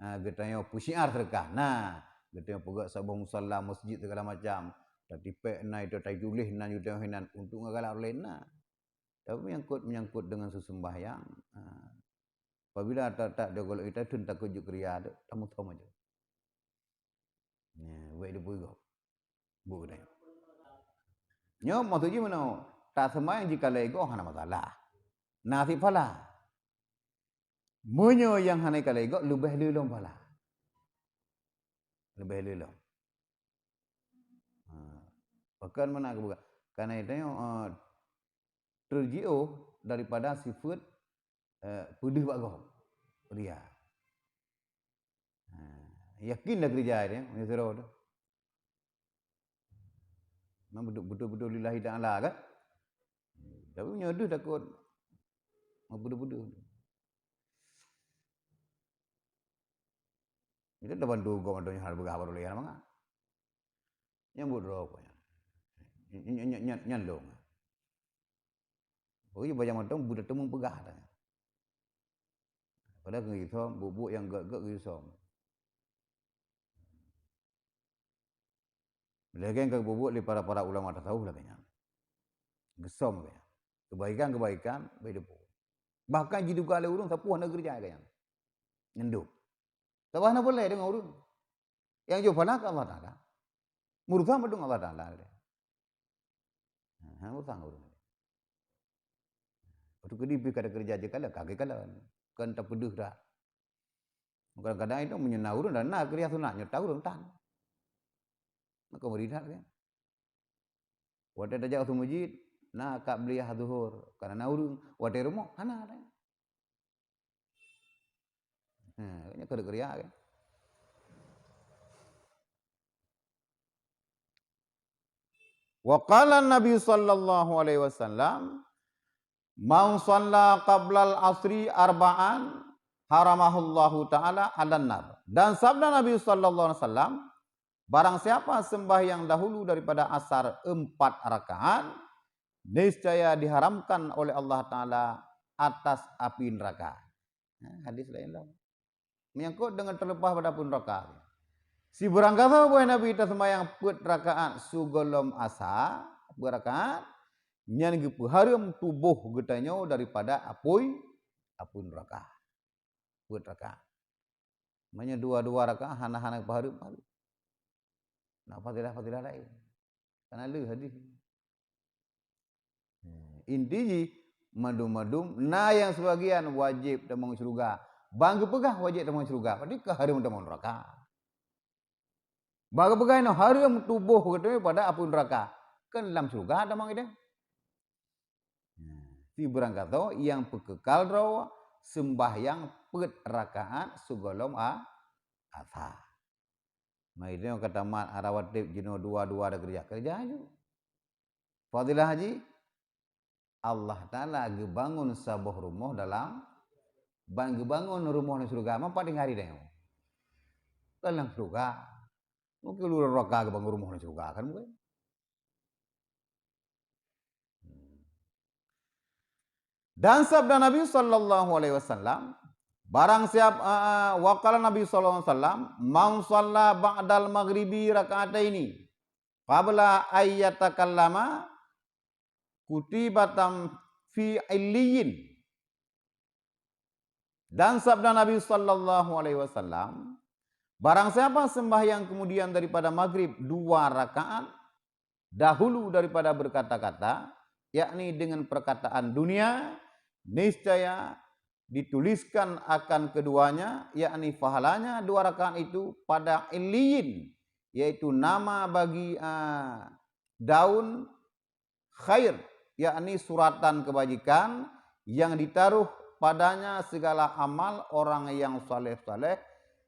Ha, geutanyoe peusyiar seudeukah na, geutanyoe peugöt saboh musala, masjid, segala macam. Tatipék na, itu tatuléh na, geutanyoe hinan untuk ngeugala ureueng laén na. Tapi menyangkut, menyangkut dengan seuseumbahyang, ha, apabila tak, tak jaga lagèe itu, takot jeuet keu riya, tamutom aja. Nyan, buet di puih gob. Bu geutanyoe. Nyoe maksud jih meunoe, taseumbahyang jikalon gob hana masalah. Na cit pahala. Meunyoe nyang hana kalon gob leubeh le lom pahala. Leubeh le lom. Ha. Pakon meunan keubuka. Karena itu, eh, terjiôh daripada sifat, eh, peudeuh bak gob. Riya. Ha, yakin dah keureuja dia, meunyoe sidroe tu. Memang beutôi, beutôi-beutôi lillahi ta'ala kan? Tapi meunyoe deuh takot meubeudôh-beudôh. Itu dah bantu gom donya hal beugah baru lé hana mangat. Nyang buet droe ko nyan. Nyan, nyan, nyan, nyan, nyan long. Oh, iya, bajang mantong budak teumong peugah dah. Padahal keu geusom, buet-buet nyang gèt-gèt geusom. Lagèe nyang ka geubuet lé para-para ulama tasawuf lagèe nyan. Geusom lagèe nyan. Keubaikan-keubaikan, baik dipubuet. Bahkan jiduga lé ureueng sapeue hana geureuja lagèe nyan. Nyan dum. Sabab hana peureulèe deungon ureueng. Nyang jeuet pahala keu Allah Taala. Meurusan mandum Allah Taala. Ha, hana urusan ureueng. Waktu keudeh pih ka takeureuja jeuet kalon, ka geukalon. Kon tapeudeuh dah. Kadang-kadang itu meunyoe na ureueng dan na keureuja sunat, nyoe tahu ureueng tan. Maka meuri that kan. Watèe tajak u masjid, na qabliyah zuhur, karena na ureueng. Watèe rumoh, hana dah. Ha, nyoe keureuja kan. Wa qala Nabi sallallahu alaihi wasallam, "Man shalla qablal asri arba'an haramahullahu ta'ala 'alan nar." Dan sabda Nabi sallallahu alaihi wasallam, "Barang siapa sembahyang dahulu daripada asar empat rakaat, niscaya diharamkan oleh Allah Taala atas api neraka." Nah, hadis lain lah. Menyangkut dengan terlepas pada api neraka. Sibeurangkasoe boh Nabi taseumbahyang peuet rakaat sigohlom asa, peuet rakaat, nyan geupeuhareuem tuboh geutanyoe daripada apui, apui neraka. Peuet rakaat. Meunyoe dua-dua rakaat hana-hana geupahareuem, na fadilah-fadilah laén. Kana lheueh hadis. Inti jih, mandum-mandum na nyang sibagian wajéb tamong syeuruga. Ban geupeugah wajéb tamong syeuruga, berarti ka hareuem tamong neraka. Ban geupeugah inoe hareuem tuboh geutanyoe pada apui neraka. Kan lam syeuruga tamong ideh. Sibeurangkasoe nyang peukekal droe sembahyang peuet rakaat sigohlom a-, asa. Mari nyoe ka tamat rawatib jinoe dua-dua takeureuja, keureuja aju. Fadilah jih, Allah Taala geubangon saboh rumoh dalam, ban geubangon rumoh lam syeuruga, meupat tinggai di tanyoe. Kan lam syeuruga. Mungken ureueng neraka geubangon rumoh lam syeuruga, kan mungken? Dan sabda Nabi sallallahu alaihi wasallam, barang siapa, wa qala Nabi sallallahu alaihi wasallam, "Man shalla ba'dal maghribi rak'ataini qabla ay yatakallama kutibatam fi illiyin." Dan sabda Nabi sallallahu alaihi wasallam, barang siapa sembahyang kemudian daripada maghrib dua rakaat, dahulu daripada berkata-kata, yakni dengan perkataan dunia, niscaya dituliskan akan keduanya, yakni pahalanya dua rakaat itu pada Illiyin, yaitu nama bagi, ah, daun khair, yakni suratan kebajikan yang ditaruh padanya segala amal orang yang saleh-saleh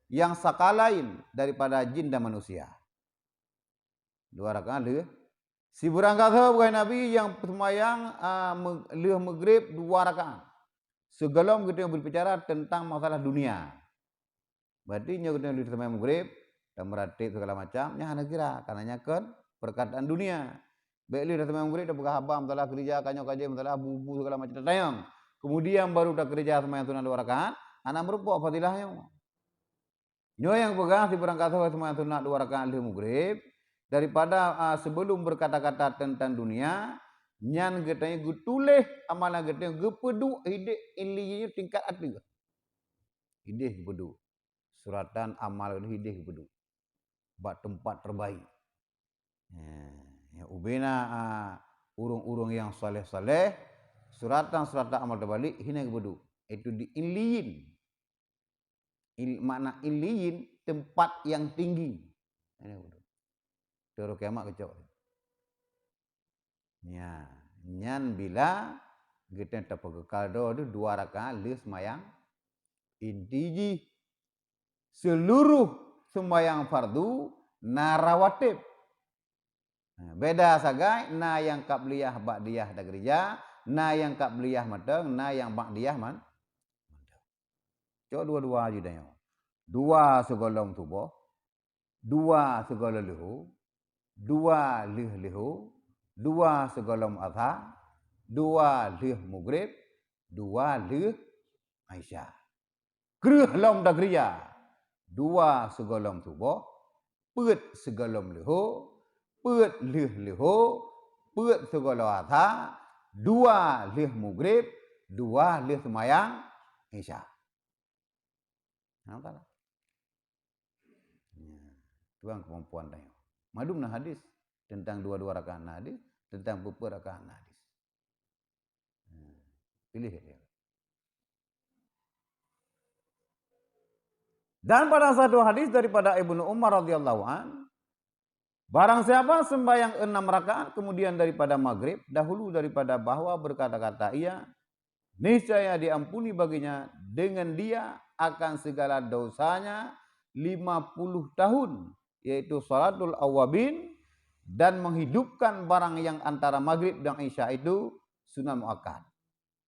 yang sakalain daripada jin dan manusia. Dua rakaat lheueh. Sibeurangkasoe bukai Nabi nyang seumayang, a, me-, lheueh meugrib dua rakaat. Sigohlom geutanyoe berbicara tentang masalah dunia. Berarti nyoe geutanyoe lheueh seumayang meugrib, dan meuratéb segala macam, nyan hana kira, karena nyan kon perkataan dunia. Bèk lheueh seumayang meugrib tapeugah haba, masalah keureuja, ka nyoe ka jih, masalah bu-bu segala macam tatanyong. Kemudian baru takeureuja seumayang sunat dua rakaat, hana meurumpok fadilah nyoe. Nyoe nyang peugah sibarang kasoe seumayang sunat dua rakaat lheueh mugrib, daripada, a, sebelum berkata-kata tentang dunia, nyan geutanyoe geutuléh amalan geutanyoe geupeuduek idéh Illiyin tingkat ateueh. Idéh geupeuduek. Suratan amal geutanyoe idéh geupeuduek. Bak teumpat terbaik. Nyan, ubena, a, ureuëng-ureuëng nyang saleh-saleh, suratan-suratan amal terbaik hina geupeuduek, yaitu di Illiyin. Il-, makna Illiyin, tempat yang tinggi. Hina geupeuduek. Teuro kiamat keucok. Nya, nyan bila geutanyoe tapeukeukai droe dua rakaat lheueh seumayang inti jih. Seuluruh seumayang fardu na rawatib. Ha, beda sagai, na nyang qabliyah ba'diyah takeurija, na nyang qabliyah mantong, na nyang ba'diyah man-, mantong. Cok dua-dua jih tanyoe. Dua sigohlom suboh, dua sigohlom leuhô, dua lheueh leuhô, dua sigohlom asha, dua lheueh mugrib, dua lheueh isya. Kreueh lom takeurija, dua sigohlom suboh, peuet sigohlom leuhô, peuet lheueh leuhô, peuet sigohlom asha, dua lheueh mugrib, dua lheueh seumayang isya. Nah, kan? Ya, tuan kemampuan tanyoe. Mandum na hadis tentang dua-dua rakaat na hadis, tentang peuet-peuet rakaat na hadis. Hmm. Pilih dia. Dan pada satu hadis daripada Ibnu Umar radhiyallahu an, barang siapa sembahyang enam rakaat kemudian daripada maghrib, dahulu daripada bahwa berkata-kata ia, niscaya diampuni baginya dengan dia akan segala dosanya lima puluh tahun, yaitu salatul awwabin, dan menghidupkan barang yang antara maghrib dan isya itu sunat muakkad.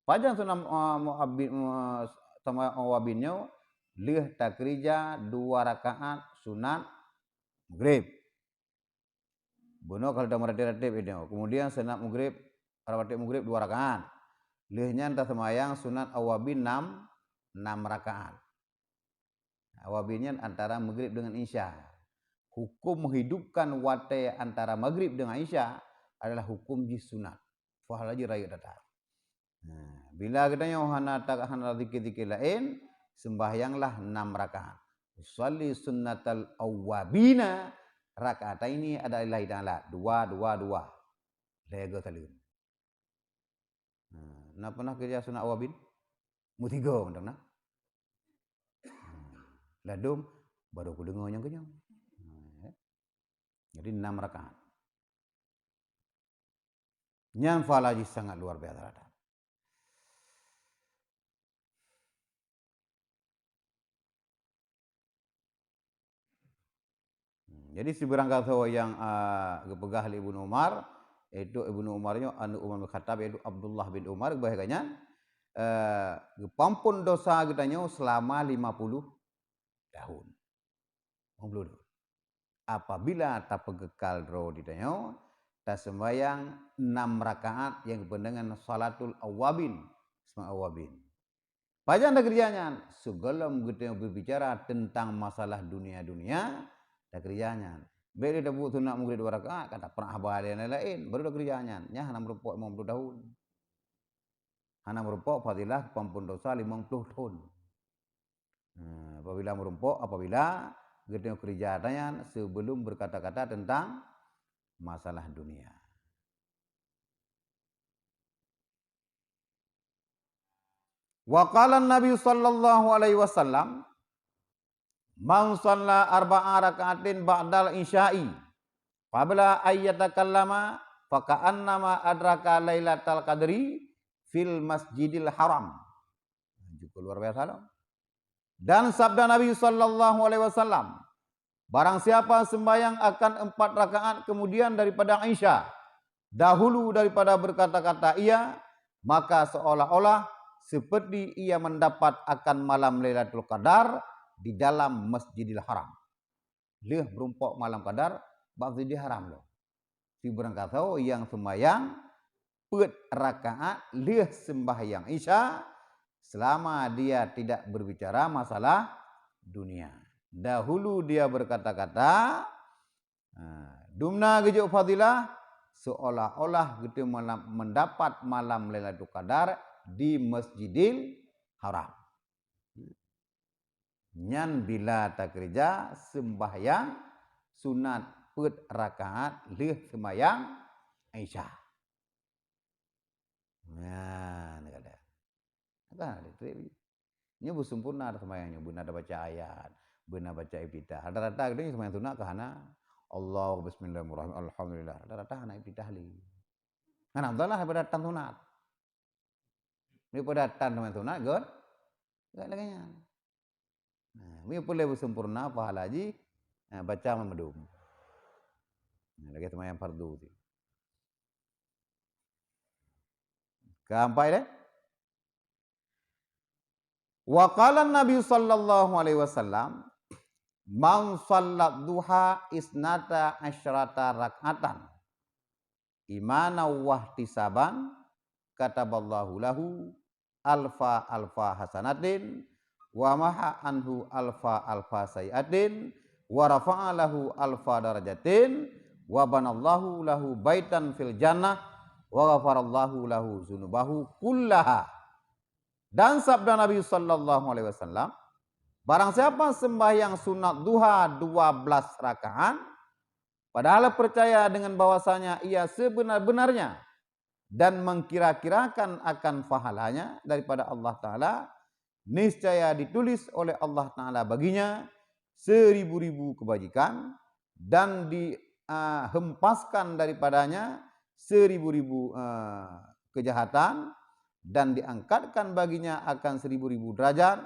Pajan sunat, uh, muabbin, uh, sama awwabin nyoe, lheueh takeurija dua rakaat sunat maghrib. Bunoe kalau tameuratéb-ratéb nyoe. Kemudian sunat maghrib, rawatib maghrib dua rakaat. Lheueh nyan taseumayang sunat awwabin enam, enam rakaat. Awwabin nyan antara maghrib dengan isya. Hukum menghidupkan watée antara maghrib dengan isya adalah hukum jih sunat. Pahala jih rayeuk that-that. Nah, bila geutanyoe hana ta-, hana zikir-zikir laén, sembahyanglah enam rakaat. Usalli sunnatal awwabina rakaataini ada lillahi ta'ala. Dua, dua, dua. Lhée goe saleuem. Nah, na pernah keurija sunat awwabin? Meusigoe mantong na. Nah, ladôm baru kudeungoe nyang keunyoe. Nah, ya. Jadi enam rakaat. Nyan pahala jih sangat luar biasa that-that. Hmm, jadi sibarang kasoe nyang, a, geupeugah lé Ibnu Umar, yaitu Ibnu Umar nyoe aneuk Umar bin Khattab, yaitu Abdullah bin Umar, geupeugah lagée nyan, a, geupeuampon dosa geutanyoe seulama lima puluh tahun. Lima puluh tahun. Apabila tapeukeukai droe di tanyoe, taseumbahyang enam rakaat nyang geupeundeungan salatul awwabin, seumayang awwabin. Pajan takeurija nyan? Sigohlom geutanyoe beubicara teuntang masalah dunia-dunia, takeurija nyan. Bék lé tabuet sunat maghrib dua rakaat, ka taprah haba laén-laén, baru takeurija nyan. Nyan hana meurumpok limong ploh tahun. Hana meurumpok fadilah peuampon dosa limong ploh thon. Nah, apabila meurumpok, apabila geutanyoe keurija nyan sebelum berkata-kata tentang masalah dunia. Wa qala Nabi sallallahu alaihi wasallam, "Man shalla arba'a raka'atin ba'dal isya'i qabla an yatakallama, fa ka'annama adraka lailatal qadri fil masjidil haram." Juga luar biasa loh. Dan sabda Nabi sallallahu alaihi wasallam, "Barang siapa sembahyang akan empat rakaat kemudian daripada Isya, dahulu daripada berkata-kata ia, maka seolah-olah seperti ia mendapat akan malam Lailatul Qadar di dalam Masjidil Haram." Lheueh meurumpok malam Qadar bak Masjidil Haram lom. Sibarang kasoe nyang sembahyang peuet rakaat lheueh sembahyang Isya, selama dia tidak berbicara masalah dunia. Dahulu dia berkata-kata, ha, dumna geujok fadilah, seolah-olah geuteumala-, mendapat malam Lailatul Qadar di Masjidil Haram. Nyan bila takeurija seumbahyang sunat peuet rakaat lheueh seumbahyang Isya. Nah, ni kada. Kan ada treb. Nyoe beusempurna dah seumbahyang nyoe, beuna dah baca ayat, beuna baca iftitah. Rata-rata kita ni seumbahyang sunat ka hana. Allah, bismillahirrahmanirrahim, alhamdulillah. Rata-rata hana iftitah lé. Hana, dah lah daripada tan sunat. Daripada tan seumbahyang sunat, gét, gét lagée nyan. Nah, mi peureulée beusempurna pahala jih, nah, baca mandum. Nah, lagée seumbahyang fardu tu. Keempat deh. Wa qala Nabi sallallahu alaihi wasallam, "Man sallat duha isnata asyrata rak'atan, imanan wahtisaban, kataballahu lahu alfa alfa hasanatin, wa maha anhu alfa alfa sayyiatin, wa rafa'a lahu alfa darajatin, wa banallahu lahu baitan fil jannah, wa ghafarallahu lahu dzunubahu kullaha." Dan sabda Nabi sallallahu alaihi wasallam, barang siapa sembahyang sunat duha dua belas rakaat, padahal percaya dengan bahwasanya ia sebenar-benarnya dan mengkira-kirakan akan pahalanya daripada Allah Taala, niscaya ditulis oleh Allah Taala baginya seribu-ribu kebajikan dan di, ah, hempaskan daripadanya seribu-ribu, ah, kejahatan dan diangkatkan baginya akan seribu-ribu derajat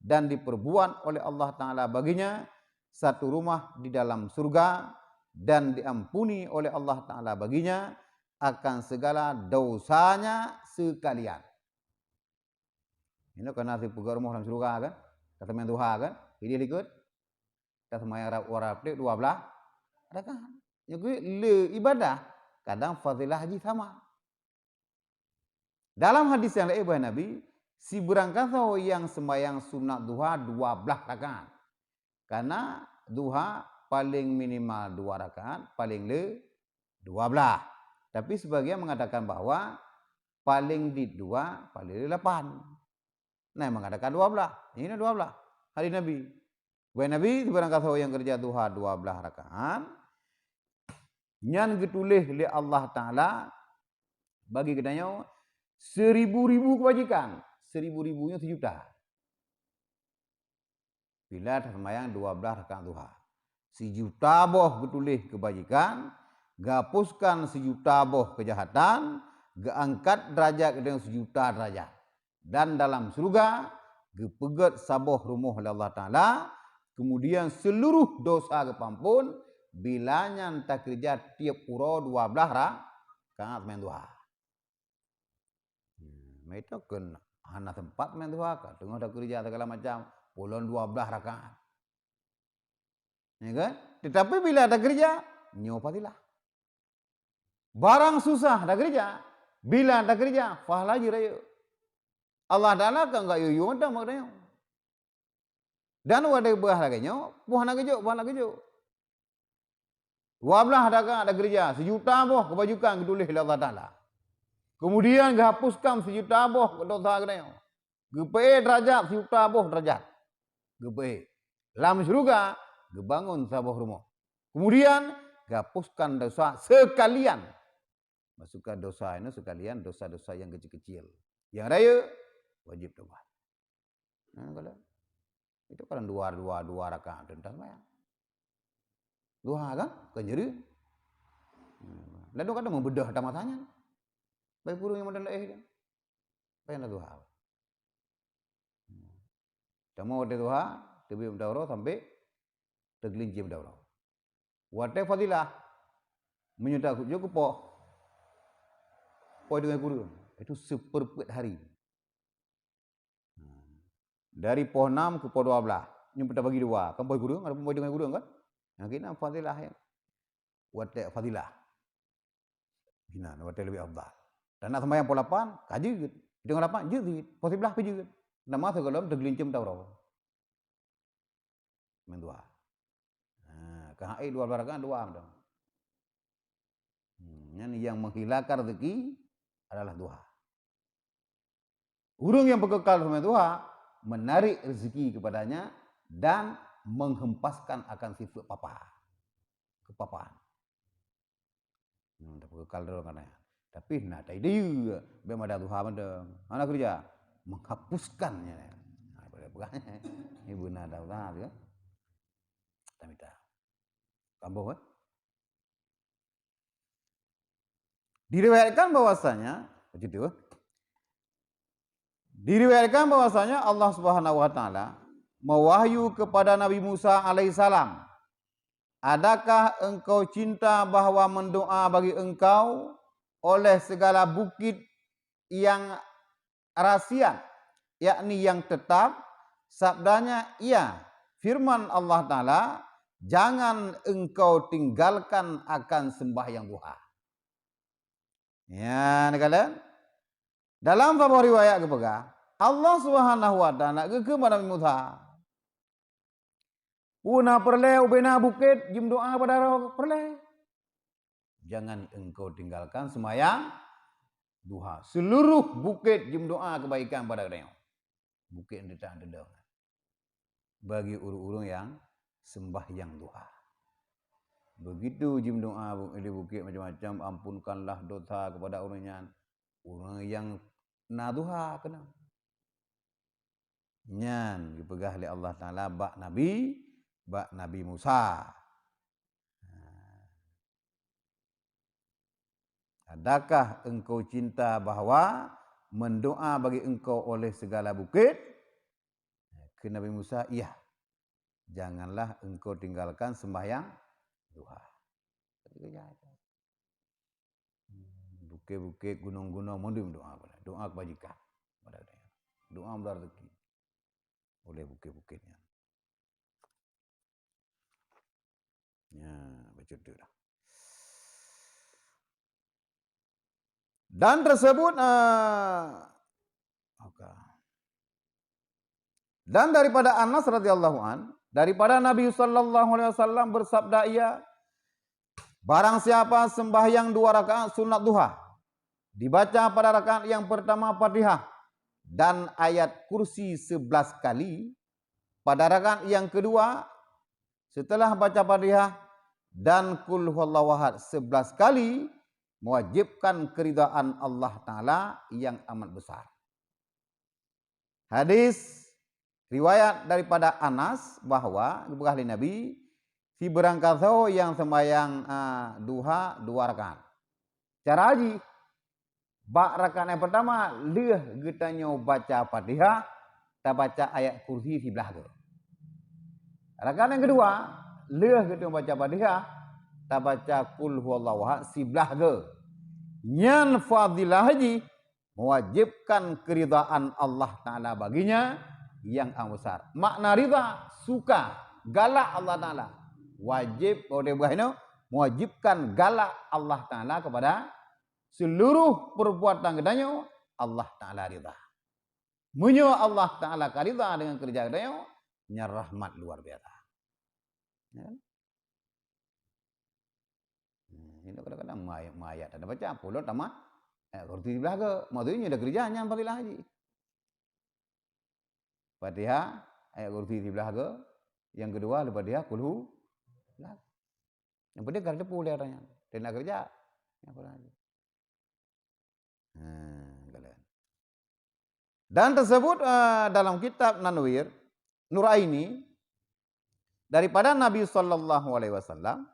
dan diperbuat oleh Allah Taala baginya satu rumah di dalam surga dan diampuni oleh Allah Taala baginya akan segala dosanya sekalian. Inoe kana sipeugah rumoh lam syeuruga kan? Ka seumbahyang duha kan? Idéh likot. Ka seumbahyang ra-, wara peuet dua blah rakaat. Nyoe keuh le ibadah, kadang fadilah jih sama. Dalam hadis nyang laén, bah Nabi, sibeurangkasoe nyang seumbahyang sunat duha dua blah rakaat. Karena duha paling minimal dua rakaat, paling le dua blah. Tapi sebagian mengatakan bahwa paling dit dua, paling le lapan. Nah, mengatakan dua blah. Ini dua blah. Hadis Nabi. Bah Nabi, sibeurangkasoe nyang keureuja duha dua blah rakaat, nyan geutuléh lé Allah Taala bagi geutanyoe seribu-ribu keubajikan. Seribu-ribu nyoe sijuta. Bila taseumbahyang dua blah rakaat duha, sijuta boh geutuléh keubajikan, geuhapuskan sijuta boh keujahatan, geuangkat deurajat geutanyoe sijuta deurajat. Dan dalam syeuruga geupeugét saboh rumoh lé Allah Taala, kemudian seuluruh dosa geupeuampon, bila nyan takeureuja tieb uroe dua blah rakaat seumbahyang duha. Hmm, meuitu kheun hana sempat seumbahyang duha, ka teungoh takeureuja segala macam, pulon dua blah rakaat. Ya kan? Tetapi bila takeureuja, nyoe fadilah. Barang susah takeureuja, bila takeureuja, pahala jih rayeuk. Allah Taala ka geuyue mantong bak geutanyoe. Dan watée bah lagée nyoe, peue hana geujok, bah hana geujok. Dua blah rakaat takeureuja, sijuta boh keubajikan geutuléh lé Allah Taala. Kemudian geuhapuskan sijuta boh dosa geutanyoe. Geupeuék deurajat sijuta boh deurajat. Geupeuék. Lam syeuruga geubangon saboh rumoh. Kemudian geuhapuskan dosa seukalian. Maksud ka dosa nyoe seukalian dosa-dosa nyang keucil-keucil. Nyang rayeuk wajéb taubat. Nah, kalau itu kan dua, dua, dua rakaat teuntang seumbahyang. Duha kan? Kan jadi. Lalu kadang membedah tamah tanya. Baik guru yang model eh dia. Apa yang duha? Kamu ada duha, teubiet meudaurah sampai teugelincir meudaurah. Watée fadilah, meunyoe takujoe keu poh, poh deungon kureueng, itu seperpeuet hari. Dari poh enam keu poh dua blah, nyoe peutabagi dua, kan poh kureueng, ada poh deungon kureueng kan? Nyang keunan fadilah ya. Watée fadilah. Inan watée leubeh afdal. Dan nak sembahyang poh lapan, ka jeuet. Deungon lapan, jeuet. Poh siblah pih jeuet. Nama sigohlom teugelincir meudaurah. Seumayang duha. Ha, ka hai dua belas rakaat dua mantong. Hmm, nyan yang menghilangkan rezeki adalah duha. Ureuëng yang beukekal seumayang duha menarik rezeki kepadanya dan menghempaskan akan sifat papa. Kepapaan. Hmm, tapeukekal droe kan. Tapi na tai deue, bèk mada duha mantong. Hana keureuja, menghapuskannya. Ha, boleh peugah. Ini beuna dah usaha tu, ya. Tamita. Tamboh, eh? Diriwayatkan bahwasanya, begitu, eh? Diriwayatkan bahwasanya Allah Subhanahu wa Taala mewahyu kepada Nabi Musa alaihissalam, "Adakah engkau cinta bahwa mendoa bagi engkau oleh segala bukit yang rasian, yakni yang tetap?" Sabdanya, "Iya." Firman Allah Taala, "Jangan engkau tinggalkan akan sembahyang duha." Ya, neukalon. Dalam saboh riwayat geupeugah, Allah Subhanahu wa Taala geukheun bak Nabi Musa, "Peue na peureulèe ubena bukét jimeudoa bak droe peureulèe? Jangan engkau tinggalkan seumayang duha. Seuluruh bukét jimeudoa keubaikan bak droe." Bukét nyang teutak teudoh bagi ureuëng-ureuëng nyang seumbahyang duha. Begitu jimeudoa di bukét macam-macam, "Ampunkanlah dosa kepada ureuëng nyan," ureuëng nyang na duha keunan. Nyan geupeugah lé Allah Taala bak Nabi, bak Nabi Musa. "Adakah engkau cinta bahwa mendoa bagi engkau oleh segala bukit?" Kheun Nabi Musa, "Iya. Janganlah engkau tinggalkan sembahyang duha." Bukit-bukit, gunong-gunong, mandum doa. Doa kebajikan. Doa meularang rezeki oleh bukit-bukit nyan. Ya, bacut tu dah. Dan tersebut, eh, oke. Dan daripada Anas radhiyallahu an, daripada Nabi sallallahu alaihi wasallam bersabda ia, "Barang siapa sembahyang dua rakaat sunat duha, dibaca pada rakaat yang pertama Fatihah dan ayat kursi sebelas kali, pada rakaat yang kedua setelah baca Fatihah dan Qul Huwallahu Ahad sebelas kali, mewajibkan keridhaan Allah Taala yang amat besar." Hadis riwayat daripada Anas bahwa geupeugah lé Nabi, "Sibeurangkasoe nyang sembahyang, a, duha dua rakaat." Cara jih, bak rakaat nyang pertama, lheueh geutanyoe baca Fatihah, tabaca ayat kursi siblaih goe. Rakaat nyang keudua, lheueh geutanyoe baca Fatihah, tabaca Qul Huwallahu Ahad siblaih goe. Nyan fadilah jih mewajibkan keridhaan Allah Taala baginya yang amat besar. Makna ridha, suka, galak Allah Taala. Wajib, pada buah inoe, mewajibkan galak Allah Taala kepada seluruh perbuatan geutanyoe, Allah Taala ridha. Meunyoe Allah Taala ka ridha dengan keureuja geutanyoe, nyan rahmat luar biasa. Ya kan? Hmm, ini kadang-kadang mayat, mayat ada baca, pulot tamah ayat kursi siblaih goe. Maksudnya dah keureuja nyan fadilah jih. Fatihah, ayat kursi siblaih goe. Yang kedua, lepas Fatihah, kulhu. Yang penting ka teupeu lé awaknyan. Dia nak keureuja. Yang kurang aja. Ha, galak. Dan tersebut, eh, dalam kitab Nanwir Nuraini daripada Nabi sallallahu alaihi wasallam,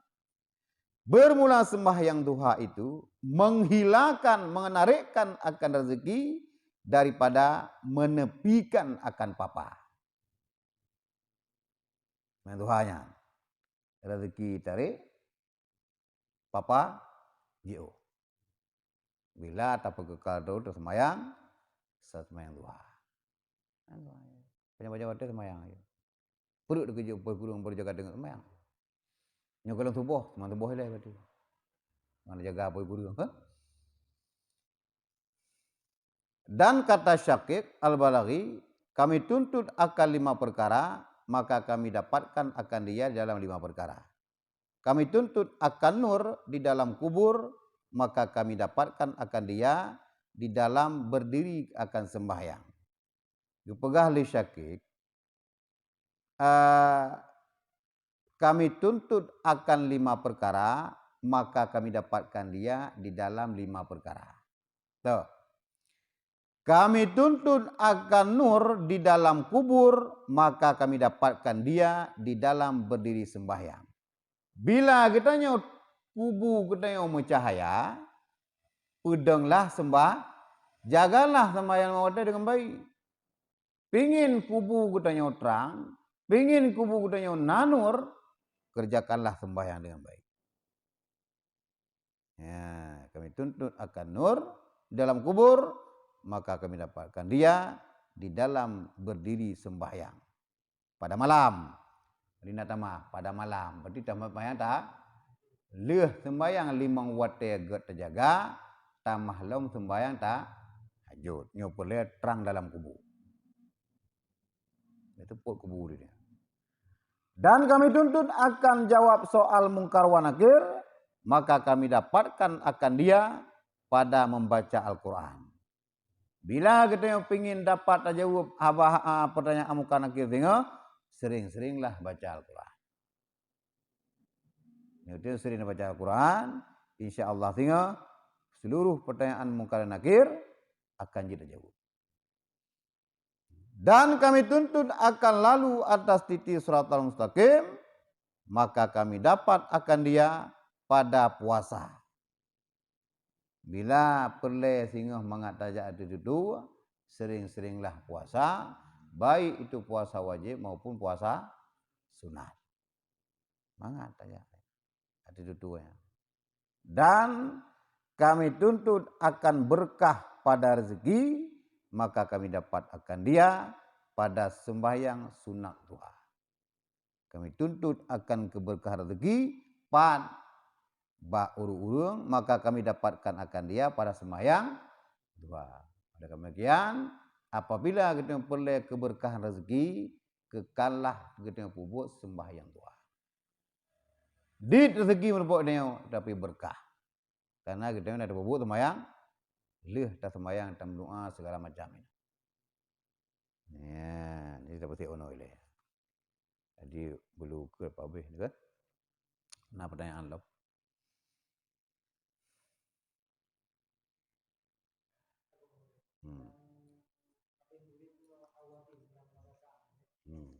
bermula sembahyang duha itu menghilangkan, menarikkan akan rezeki daripada menepikan akan papa. Nah, duha nyan. Rezeki tarik, papa jiôh. Bila tapeukekal droe teuseumbahyang, seumayang duha. Panyang-panyang watèe seumbahyang aja. Peureuk dikeujok pôi kureueng baru jaga teungeut seumbahyang. Nyoe gohlom suboh, seumbahyang suboh ilèe berarti. Mana jaga pôi kureueng, ha? Dan kata Syaqiq Al-Balaghi, "Kami tuntut akan lima perkara, maka kami dapatkan akan dia di dalam lima perkara. Kami tuntut akan nur di dalam kubur, maka kami dapatkan akan dia di dalam berdiri akan sembahyang. Geupeugah lé Syakik, "Eh, kami tuntut akan lima perkara, maka kami dapatkan dia di dalam lima perkara." Toh. "Kami tuntut akan nur di dalam kubur, maka kami dapatkan dia di dalam berdiri sembahyang." Bila geutanyoe kubu geutanyoe meucahaya, peudonglah sembah, jagalah sembahyang lima watèe dengan baik. Pingin kubu geutanyoe trang, pingin kubu geutanyoe na nur, kerjakanlah sembahyang dengan baik. Ya, kami tuntut akan nur di dalam kubur, maka kami dapatkan dia di dalam berdiri sembahyang. Pada malam. Jadi na tamah, pada malam. Berarti tamah sembahyang ta, lheueh sembahyang limong watèe gèt tajaga, tamah lom sembahyang tahajud. Nyoe peureulèe trang dalam kubu. Itu peuet kubu dia. Dan kami tuntut akan jawab soal Mungkar wa Nakir, maka kami dapatkan akan dia pada membaca Al-Quran. Bila geutanyoe pingin dapat tajaweueb haba, a, pertanyaan Mungkar Nakir singoh, sering-seringlah baca Al-Quran. Nyoe sering baca Al-Quran, insya Allah singoh seluruh pertanyaan Mungkar Nakir akan jeuet tajaweueb. Dan kami tuntut akan lalu atas titi siratal mustaqim, maka kami dapat akan dia pada puasa. Bila peureulèe singoh mangat tajak ateueh tutoe, sering-seringlah puasa, baik itu puasa wajib maupun puasa sunat. Mangat tajak ateueh tutoe. Dan kami tuntut akan berkah pada rezeki, maka kami dapat akan dia pada sembahyang sunat duha. Kami tuntut akan keberkahan rezeki, pat bak ureueng-ureueng, maka kami dapatkan akan dia pada sembahyang duha. Oleh karena demikian, apabila geutanyoe peureulèe keberkahan rezeki, keukallah geutanyoe peubuet sembahyang duha. Dit rezeki meureumpok tanyoe, tapi berkah. Karena geutanyoe na tapeubuet sembahyang, lheueh tasembahyang, tameudoa segala macam. Ya, jadi tapeusiek unoe ilèe. Jadi, bulu ke apa habéh ni kan? Na pertanyaan lom? Hmm. Hmm.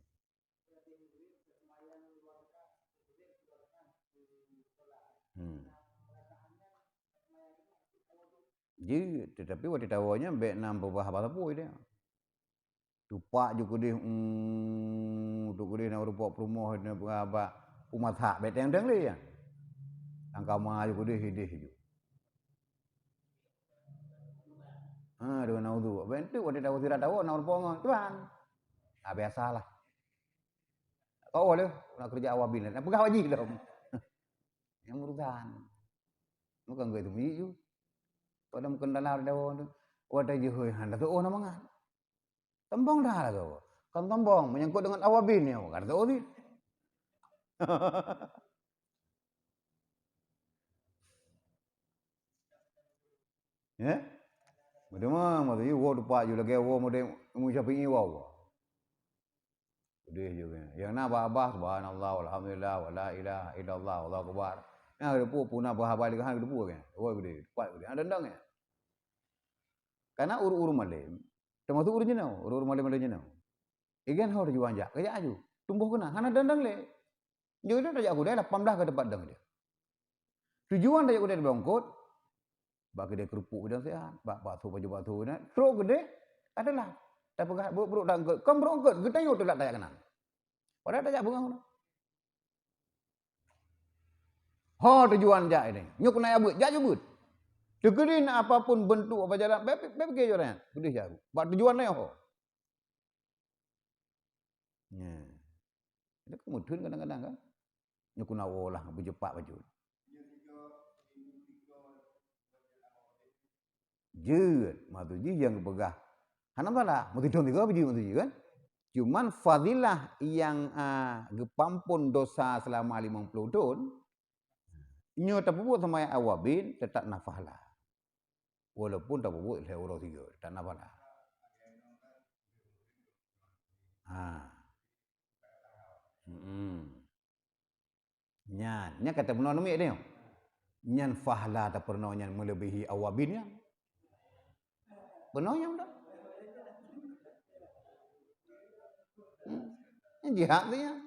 Hmm. Jeuet, tetapi watèe tawoe nyan bèk na peubah haba sapeue dia. Tupak ju keudeh, mm, tu keudeh na rumpok peurumoh, na bak umat hak, bèk teng-teng lé, ya. Tangkama ju keudeh, ideh ju. Ha, deungon na udhu. Bèk tu, watèe tawoe sira tawoe, na rumpok ngon Tuhan. Ah, biasalah. Kau lé, na keureuja awak bin, na peugah wajih lom. Nyang urusan. Bukan geu itu bunyi ju. Pada meukeun dalam tawoe tu. Watèe jih, hana teuoh na mangat. Sombong dah lah kau. Kan sombong, menyangkut dengan awak bin nyoe, kan teuoh sih. Ya? Beudeuh mah, maksud jih, woe tupak ju lagèe woe model Imam Syafi'i woe. Udeh ju kan. Yang na bah-bah, subhanallah, walhamdulillah, wala ilaha illallah, Allahu akbar. Nah, geudeupu, puna bah-bah leugahan geudeupu kan. Woe udeh, tupak udeh. Ada endang ya? Karena ureueng-ureueng malem, termasuk ureueng jinoe, ureueng-ureueng malem-malem jinoe. Igan ho tujuan jak, kajak aju. Tumboh keunan, hana dandang lé. Jeuet tajak kudai lapan blah ka teumpat dang dia. Tujuan tajak kudai di Bongkot, bak keudè keurupuk bidang siat, bak bakso, baju bakso na, trok keudè adalah tapeugah brok-brok dan ke, kon brok ke, geutanyoe teulat tajak keunan. Padahal tajak beungoh. Ho tujuan jak ini. Nyoe keunan jak beuet, jak ju beuet. Teukeudi na apapun bentuk apa jalan, bèk, bèk pikir jalan nyan. Keudeh jak beuet. Bak tujuan nyoe ho. Nyan. Itu kan meutheun kadang-kadang kan. Nyoe keunan woe lah beujeupak bacut. Jeuet, maksud jih nyang geupeugah. Hana masalah, meutidong tiga biji maksud jih kan. Cuman fadilah nyang, a, geupampon dosa seulama limong ploh thon, nyoe tapeubuet seumayang awwabin, teutap na pahala. Walaupun tapeubuet lhèe uroe sigoe, teutap na pahala. Ha. Hmm. Nyan, nyan ka tapeurunoe namiet nyoe. Nyan pahala tapeurunoe nyan meuleubèhi awwabin nyan. Peurunoe nyan dah. Hmm. Nyan jihad tu nyan.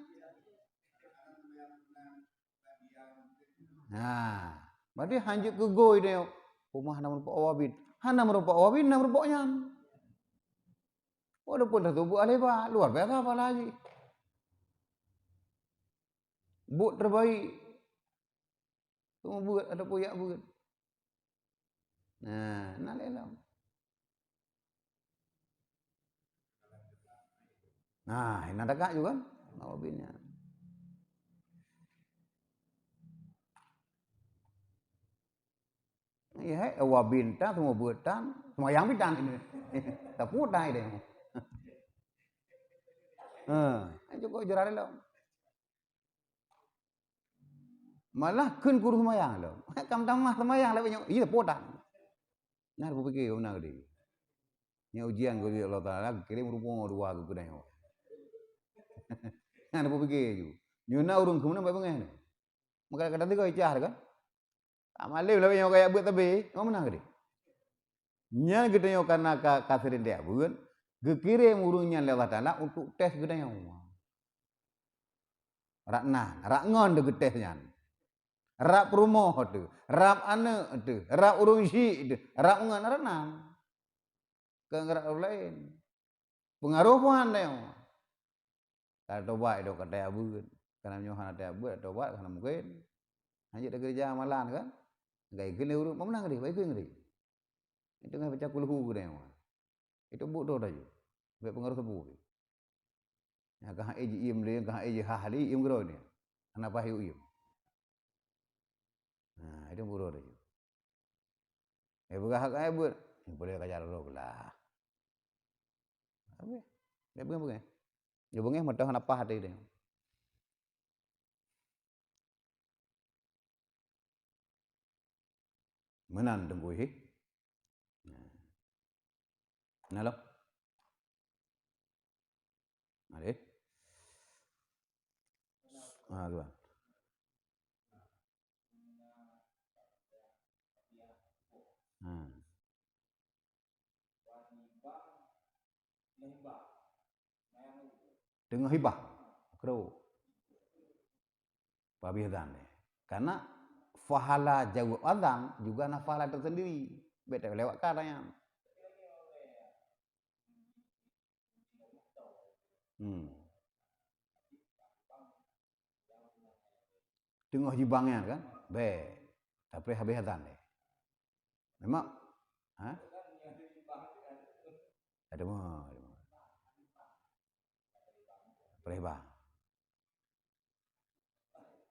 Nah, berarti hanjeuet keu goe nyoe. Peue hana meurumpok awwabin. Hana meurumpok awwabin, na meurumpok nyan. Walaupun teusebut ahli ba, luar biasa pahala jih. Buet terbaik. Teuma beuet ataupun jak beuet. Nah, na lé lom. Nah, na dekat juga kan? Awwabin nyan. Iya, hai, awwabin tan, semua beuet tan, seumayang pih tan. Tapi tan idéh. Ha, cukup jerat lom. Malah kheun keu ureueng seumayang lom. Ka meutamah seumayang lagèe nyoe, iya po tan. Nah, tapeupike beuna geude. Nyoe ujian geuh Allah Taala, geukirém rumoh dua keu geutanyoe. Nah, tapeupike ju. Nyoe na ureueng keumeunang bak beungèh nyoe. Maka kadang-kadang teuka icah kan? Amalém lagèe nyoe kaya beuet tabe, memang meunan geude. Nyan geutanyoe kana ka, ka seuring tajak beuet, geukirém ureueng nyan lé Allah Taala untuk tes geutanyoe. Rab nan, rab ngon teuh geutés nyan. Rab peurumoh teuh, rab aneuk teuh, rab ureueng syik teuh, rab ngon rab nan. Keu rab ureueng laén. Peungaroh Tuhan tanyoe. Ka tobat idong ka tajak beuet. Kana meunyoe hana tajak beuet, tobat hana mungken. Hanjeuet takeureuja amalan kan? Gaya keuneuk ureueng, meunang deh, baik keuneuk deh. Itu kan baca kulhu geude nyoe. Itu buet droe taju. Bèk peungaroh sapeue. Nyang ka hai jiiem lé, ka hai jihah lé, iem keudroe nyan. Hana paih iem. Nah, itu buet droe taju. Eh, peugah hak ai buet. Boleh ka jalan droe lah. Habis. Dia peugah-peugah. Dia beungéh meutoh hana paih até dia. Meunan Teungku Ihi. Nah. Nah, lo. Ada. Ah, tu. Hmm. Teungoh hibah. Kru. Pabih azan deh. Karena pahala jaweueb azan juga na pahala tersendiri. Bèk talewatkan nyan. Hmm. Teungoh jibang nyan kan? Bèk. Tapi habéh azan deh. Memang, ha? Ada mah, ada mah. Paleng bang.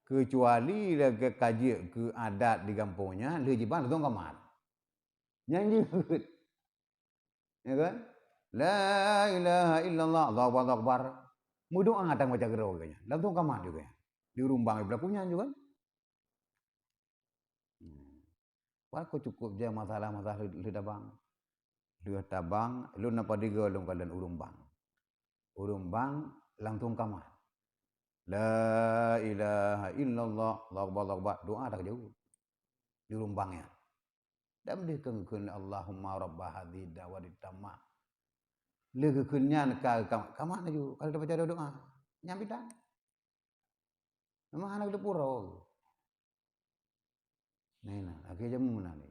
Keucuali lagèe ka jeuet keu adat di gampông nyan, lheueh jibang langsung kamat. Nyan jeuet. Ya kan? La ilaha illallah, Allahu akbar. Meudoa dan baca geuro geuh nyan. Langsung kamat juga nyan. Di ureueng bang beulaku nyan juga kan? Hmm. Wah, kok cukup je masalah-masalah lheueh, lheueh tabang. Lheueh tabang, lôn na padum goe lôn kalon ureueng bang. Ureueng bang langsung kamat. La ilaha illallah, Allahu akbar, Allahu akbar. Doa dak jauh. Di ureueng bang nyan. Dan dikheun-kheun Allahumma rabba hadhihi da'wati tammah. Lheueh geukheun nyan ka, ka, kamat laju. Kalau tabaca doa, nyan bidan. Memang hana geuteupeue uroe. Nah, nah, akhé jameun meunan lé.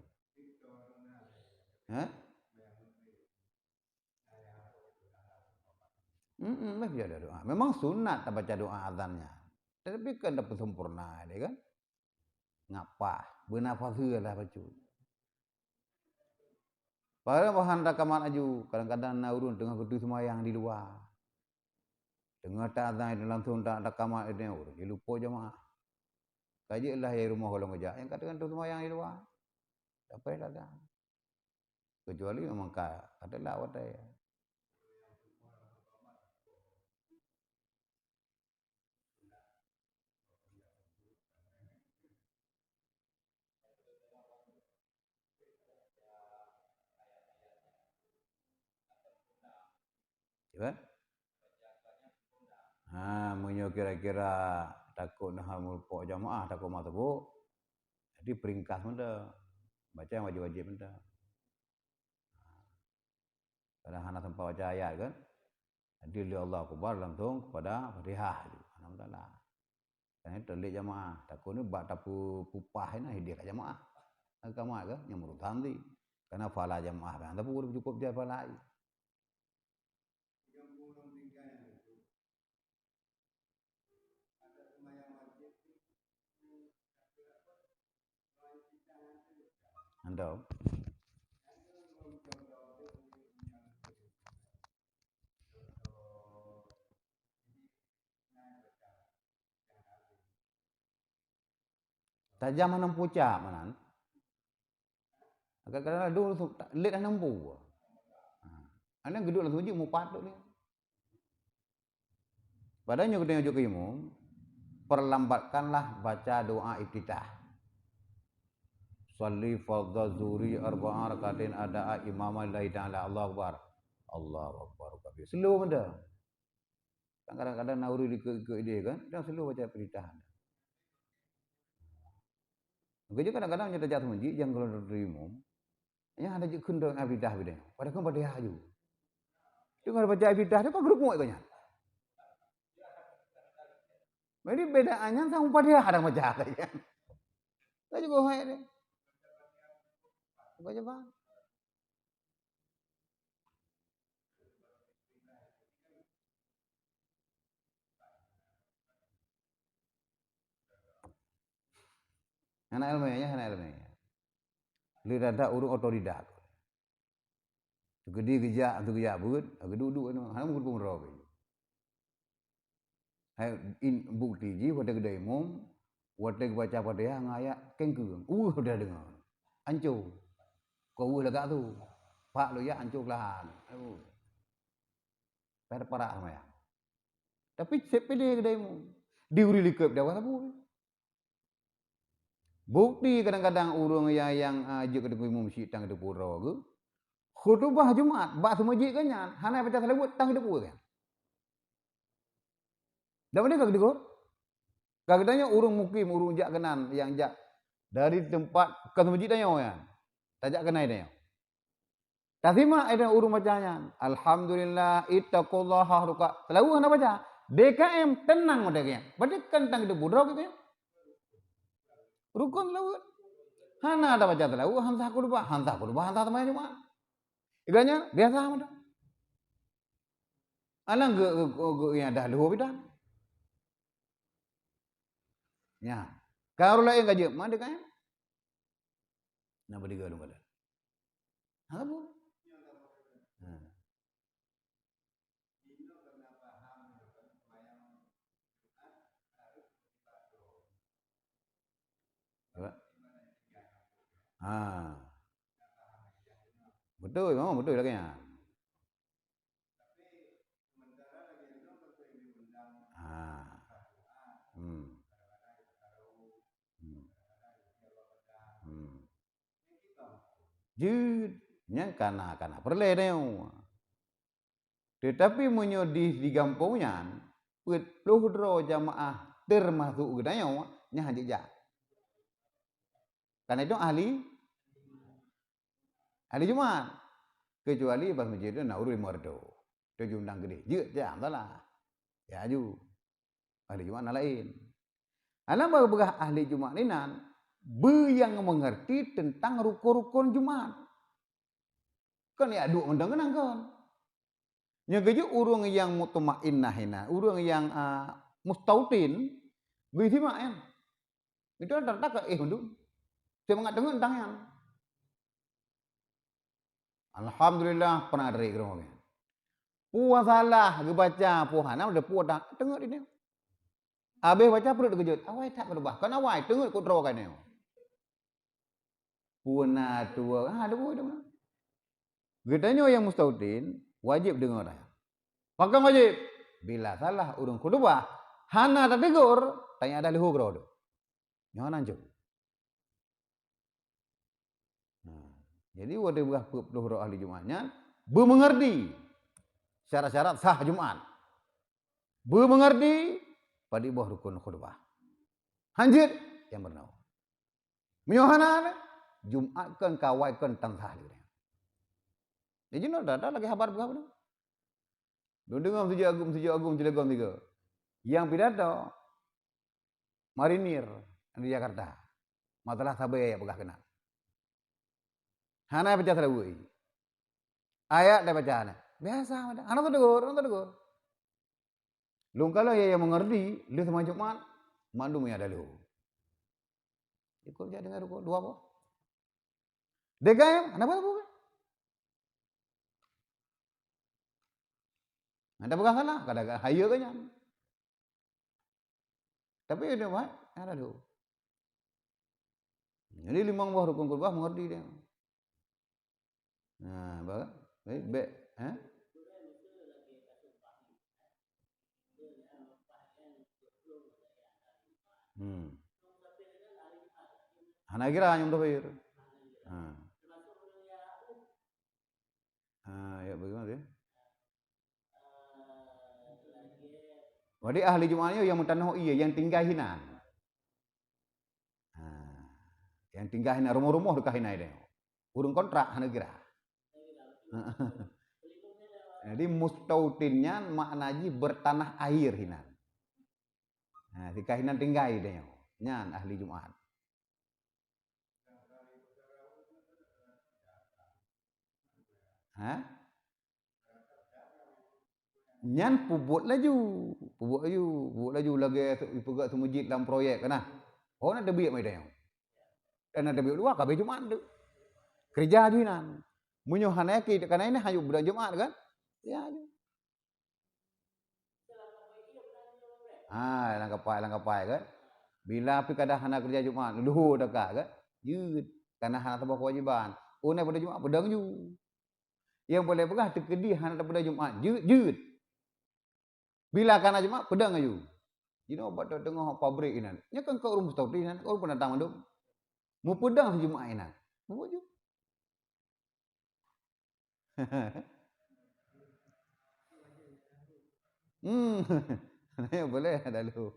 Hah? Hmm, hmm, ada doa. Memang sunat tabaca doa azan nyan. Tapi kan dak peusempurna dia kan? Ngapa? Beuna fase lah bacut. Padahai bahan takamat aju, kadang-kadang na ureueng teungoh geutu seumayang di luwa. Teungoh taazan langsung ta-, takamat, ureueng jilupôi jamaah. Ka jeuet lah, ya rumoh golom geujak, nyang ka teungoh seumayang di luwa. Sampai taazan. Kecuali memang ka, ka telat watèe. Kan? Ha, meunyoe kira-kira takot na meurupok jamaah, takot meuteupok, jadi peringkas mantong. Baca nyang wajib-wajib mantong. Kadang hana sempat baca ayat kan. Jadi lé Allahu Akbar langsung kepada Fatihah tu. Alhamdulillah. Kan itu lé jamaah. Takut ni bak tapu pupah ni hidih kat jamaah. Kan kamat ke? Nyang meurok sandi. Karena pahala jamaah kan. Tapi udah cukup dia pahala. Mantap. Tajam hana pucak manan. Kadang-kadang adu lét hana mampu. Ha. Aneuk geuduek langsung jih mupat tu ni. Padahal nyoe geutanyoe jok keu imum, perlambatkanlah baca doa iftitah. Salli fardhu zuhri arba'a rak'atin ada'a imaman lillahi ta'ala. Allahu Akbar. Allahu Akbar kabir. Slow mantong. Kan kadang-kadang na ureueng ikot-ikot idéh kan, dan slow baca iftitah. Maka kadang-kadang nyoe tajak seumeujik nyang golom imum, nyang hana jikheun doa iftitah bidang. Padahai kan Fatihah aju. Deungon baca iftitah tu kan geurukuk ikot nyan. Jadi beda nyan sama Fatihah ada baca kan. Laju kok hai deh. Baca bang. Hana ileumèe, ya, hana ileumèe. Lé that-that ureueng otodidak. Teukeudi geujak, teugeujak beuet, geuduek-duek nyoe, hana meukeureubeuen droe. Hai, in, bukti jih watèe geutanyoe imum, watèe geubaca Fatihah ngon ayat kengkeung. Uh, udah deungoe. Ancô. Keu uh lagak tu. Pak lôn jak ancô keulahan. Aduh. Pada parak seumayang. Tapi sép pidéh geutanyoe imum. Di ureueng likot dah wah sabu. Bukti kadang-kadang ureueng nyang, nyang, ah, jeuet keu teungku imum syiek tan geuteupeue droe geuh. Khutubah Jumat bak seumeujik geuh nyan hana baca salaweuet tan geuteupeue kan. Dan mana ka geutegur? Ka geutanyoe ureueng mukim, ureueng jak keunan nyang jak dari teumpat ka seumeujik tanyoe nyan. Tajak keunan tanyoe. Tasimak, eh, ureueng baca nyan, "Alhamdulillah, ittaqullaha haqqa." Seulalu hana baca. D K M teunang watèe nyan. Berarti kan tan geuteupeue droe geuh nyan. Rukon seulalu. Hana ada baca seulalu, han sah khutbah, han sah khutbah, han sah seumayang Jumat. Iganya biasa mantong. Alang geu, geu, geu, geu, nyang dah leuhô bidan. Nya. Ka ureueng laén ka jeuet, ma D K M? Na beudiga lôn kata. Ha, bu. Ha. Ha. Beutôi, memang beutôi lagèe nyan. Ha. Hmm. Hmm. Hmm. Jeuet, nyan kana, kana peureulèe tanyoe. Teutapi meunyoe di, di gampông nyan, peuet ploh droe jamaah teumasok geutanyoe, nyan han jijak. Karena itu ahli, ahli Jumat. Kecuali bak meuseujid na ureueng limong reutôh. Tujoh undang keudeh. Jeuet, jangan salah. Ya, aju. Ahli Jumat na laén. Alam bak peugah ahli Jumat inan, beu nyang meungeurti teuntang rukon-rukon Jumat. Kon ya duek mantong keunan kon. Nyang keujeuet ureueng nyang mutmainnah inan, ureueng nyang, a, mustautin, geuyue simak nyan. Itu rata-rata ka éh mandum. Seumangat teungeut tang nyan. Alhamdulillah, pernah dari keureueng nyan. Peue salah geubaca, peue hana, peue dah teungeut ini. Habéh baca pruet teukeujot. Awai that beurubah. Kon awai, teungeut keu droe ka nyoe. Peue na tuwo, ha, debu, debu. Geutanyoe nyang mustautin, wajéb deungoe tanya. Pakon wajéb? Bila salah ureueng khutubah, hana tategur, tanya dah leuhô keudroe tu. Nyoe hana ancô. Nah, jadi watèe peugah peuet ploh droe ahli Jumat nyan, beumeungeurti. syarat-syarat sah Jumat. Beumeungeurti padum boh rukun khutbah. Hanjeuet nyang meurunoe. Meunyoe hana, Jumat kon kawai kon tan sah lé. Di jinoe dah, dah lagée haba peugah bunoe. Lôn deungoe Masjid Agung, Masjid Agung Cilegon tiga. Nyang pidato marinir di Jakarta. Masalah sabe jak peugah keunan. Hana baca salaweuet. Ayat dah baca hana. Biasa mada. Hana teudeungoe, hana teudeungoe. Lôn kalon ya, ya mengerti, lheueh seumbahyang Jumat, mandum ya dalu. Ikut jak dengan rukun dua boh. Degai, hana apa-apa. Hana peugah salah, kadang hayeue ke nyan. Tapi dia buat, ada tu. Jadi limong boh rukun khutbah mengerti dia. Nah, ba-, baik, baik, eh? Hmm. Hana kira nyang tafsir. Ha. Ha, ya, bagaimana dia? Jadi ahli Jumat nyoe nyang meutanoh ié, nyang tinggai hinan. Ha, nyang tinggai hinan, rumoh-rumoh teuka hinan nyoe. Ureuëng kontrak hana kira. Jadi mustautin nyan makna jih bertanah air hinan. Ha, teuka hinan tinggai nyoe. Nyan ahli Jumat. Ha? Nyan peubuet laju, peubuet laju, peubuet laju lagée ipeugah seumeujid lam proyek kana. Oh, na teubiet mai tanyoe. Dan na teubiet luwa ka abéh Jumat tu. Keureuja ju inan. Meunyoe hana yakin kana ini hanyut bulan Jumat kan? Ya ju. Ha, lam kapai, lam kapai kan. Bila pi kada hana keureuja Jumat, luhur daka kan. Jeuet. Kana hana saboh kewajiban. Oh, na pada Jumat peudong ju. Nyang boleh peugah teukeudi hana tapeuda Jumat, jeuet, jeuet. Bila kana Jumat, peudong aju. Jinoe bak teungoh pabrik inan. Nyoe kan keu ureuëng mustautin inan, ureuëng peundatang mandum. Mupeudong si Jumat inan. Mubuet ju. Hmm. Boleh ada lu.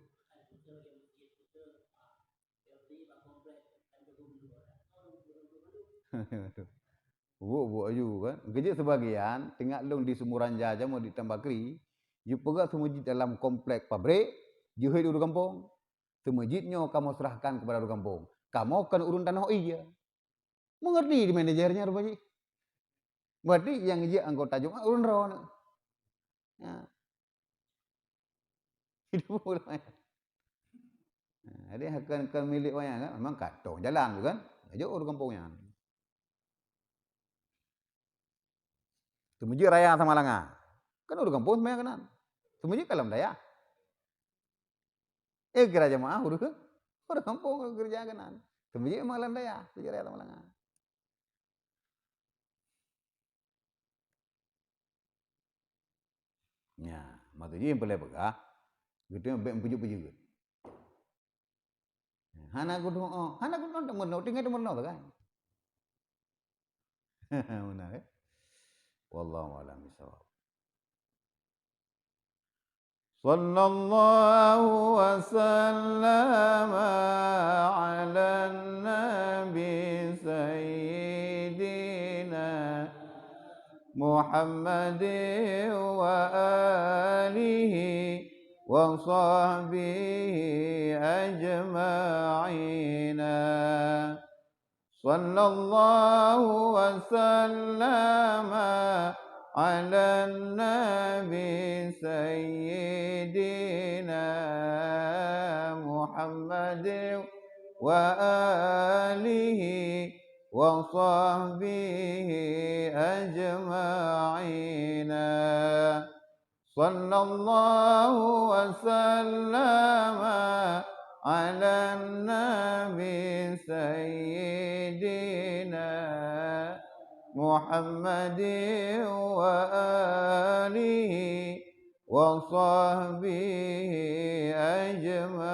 Buet-buet aju kan. Keujeuet seubagian, teuingat lôn di Sumuranja jameun di Tambakri, jipeugah seumeujid dalam komplek pabrik, jeuhet ureuëng gampông. Seumeujid nyoe kamoe serahkan keupada ureuëng gampông. Kamoe kon ureuëng tanoh ié. Mengerti di manajer nyan rupa jih. Berarti nyang jeuet anggota Jumat ureuëng droe nyoe. Ya. Hidup ulang. Nah, jadi akan, akan milik wayang kan, memang katong jalan tu kan. Jauh di kampung nyan. Teumujik raya sama langa. Kan ureuëng kampung semuanya kenan. Teumujik kalam daya. Eh, kira jemaah ureuëng, ureuëng kampung kerja kenan. Teumujik memang lam daya, teumujik raya sama langa. Nya, maksud jih nyang peureulée peugah, geutanyoe bék meupeujeuet-peujeuet. Hana geudoa, hana geudoa teumeurunoe, tinggai teumeurunoe sagai. Meunan, eh? Wallahu a'lam bishawab. Sallallahu wa sallama ala nabi sayyidina Muhammadin wa alihi wa sahbihi ajma'ina. Sallallahu wa sallama ala nabi sayyidina Muhammadin wa alihi wa sahbihi ajma'ina. Sallallahu wa sallama ala nabi sayyidina Muhammadin wa alihi wa sahbihi ajma'in.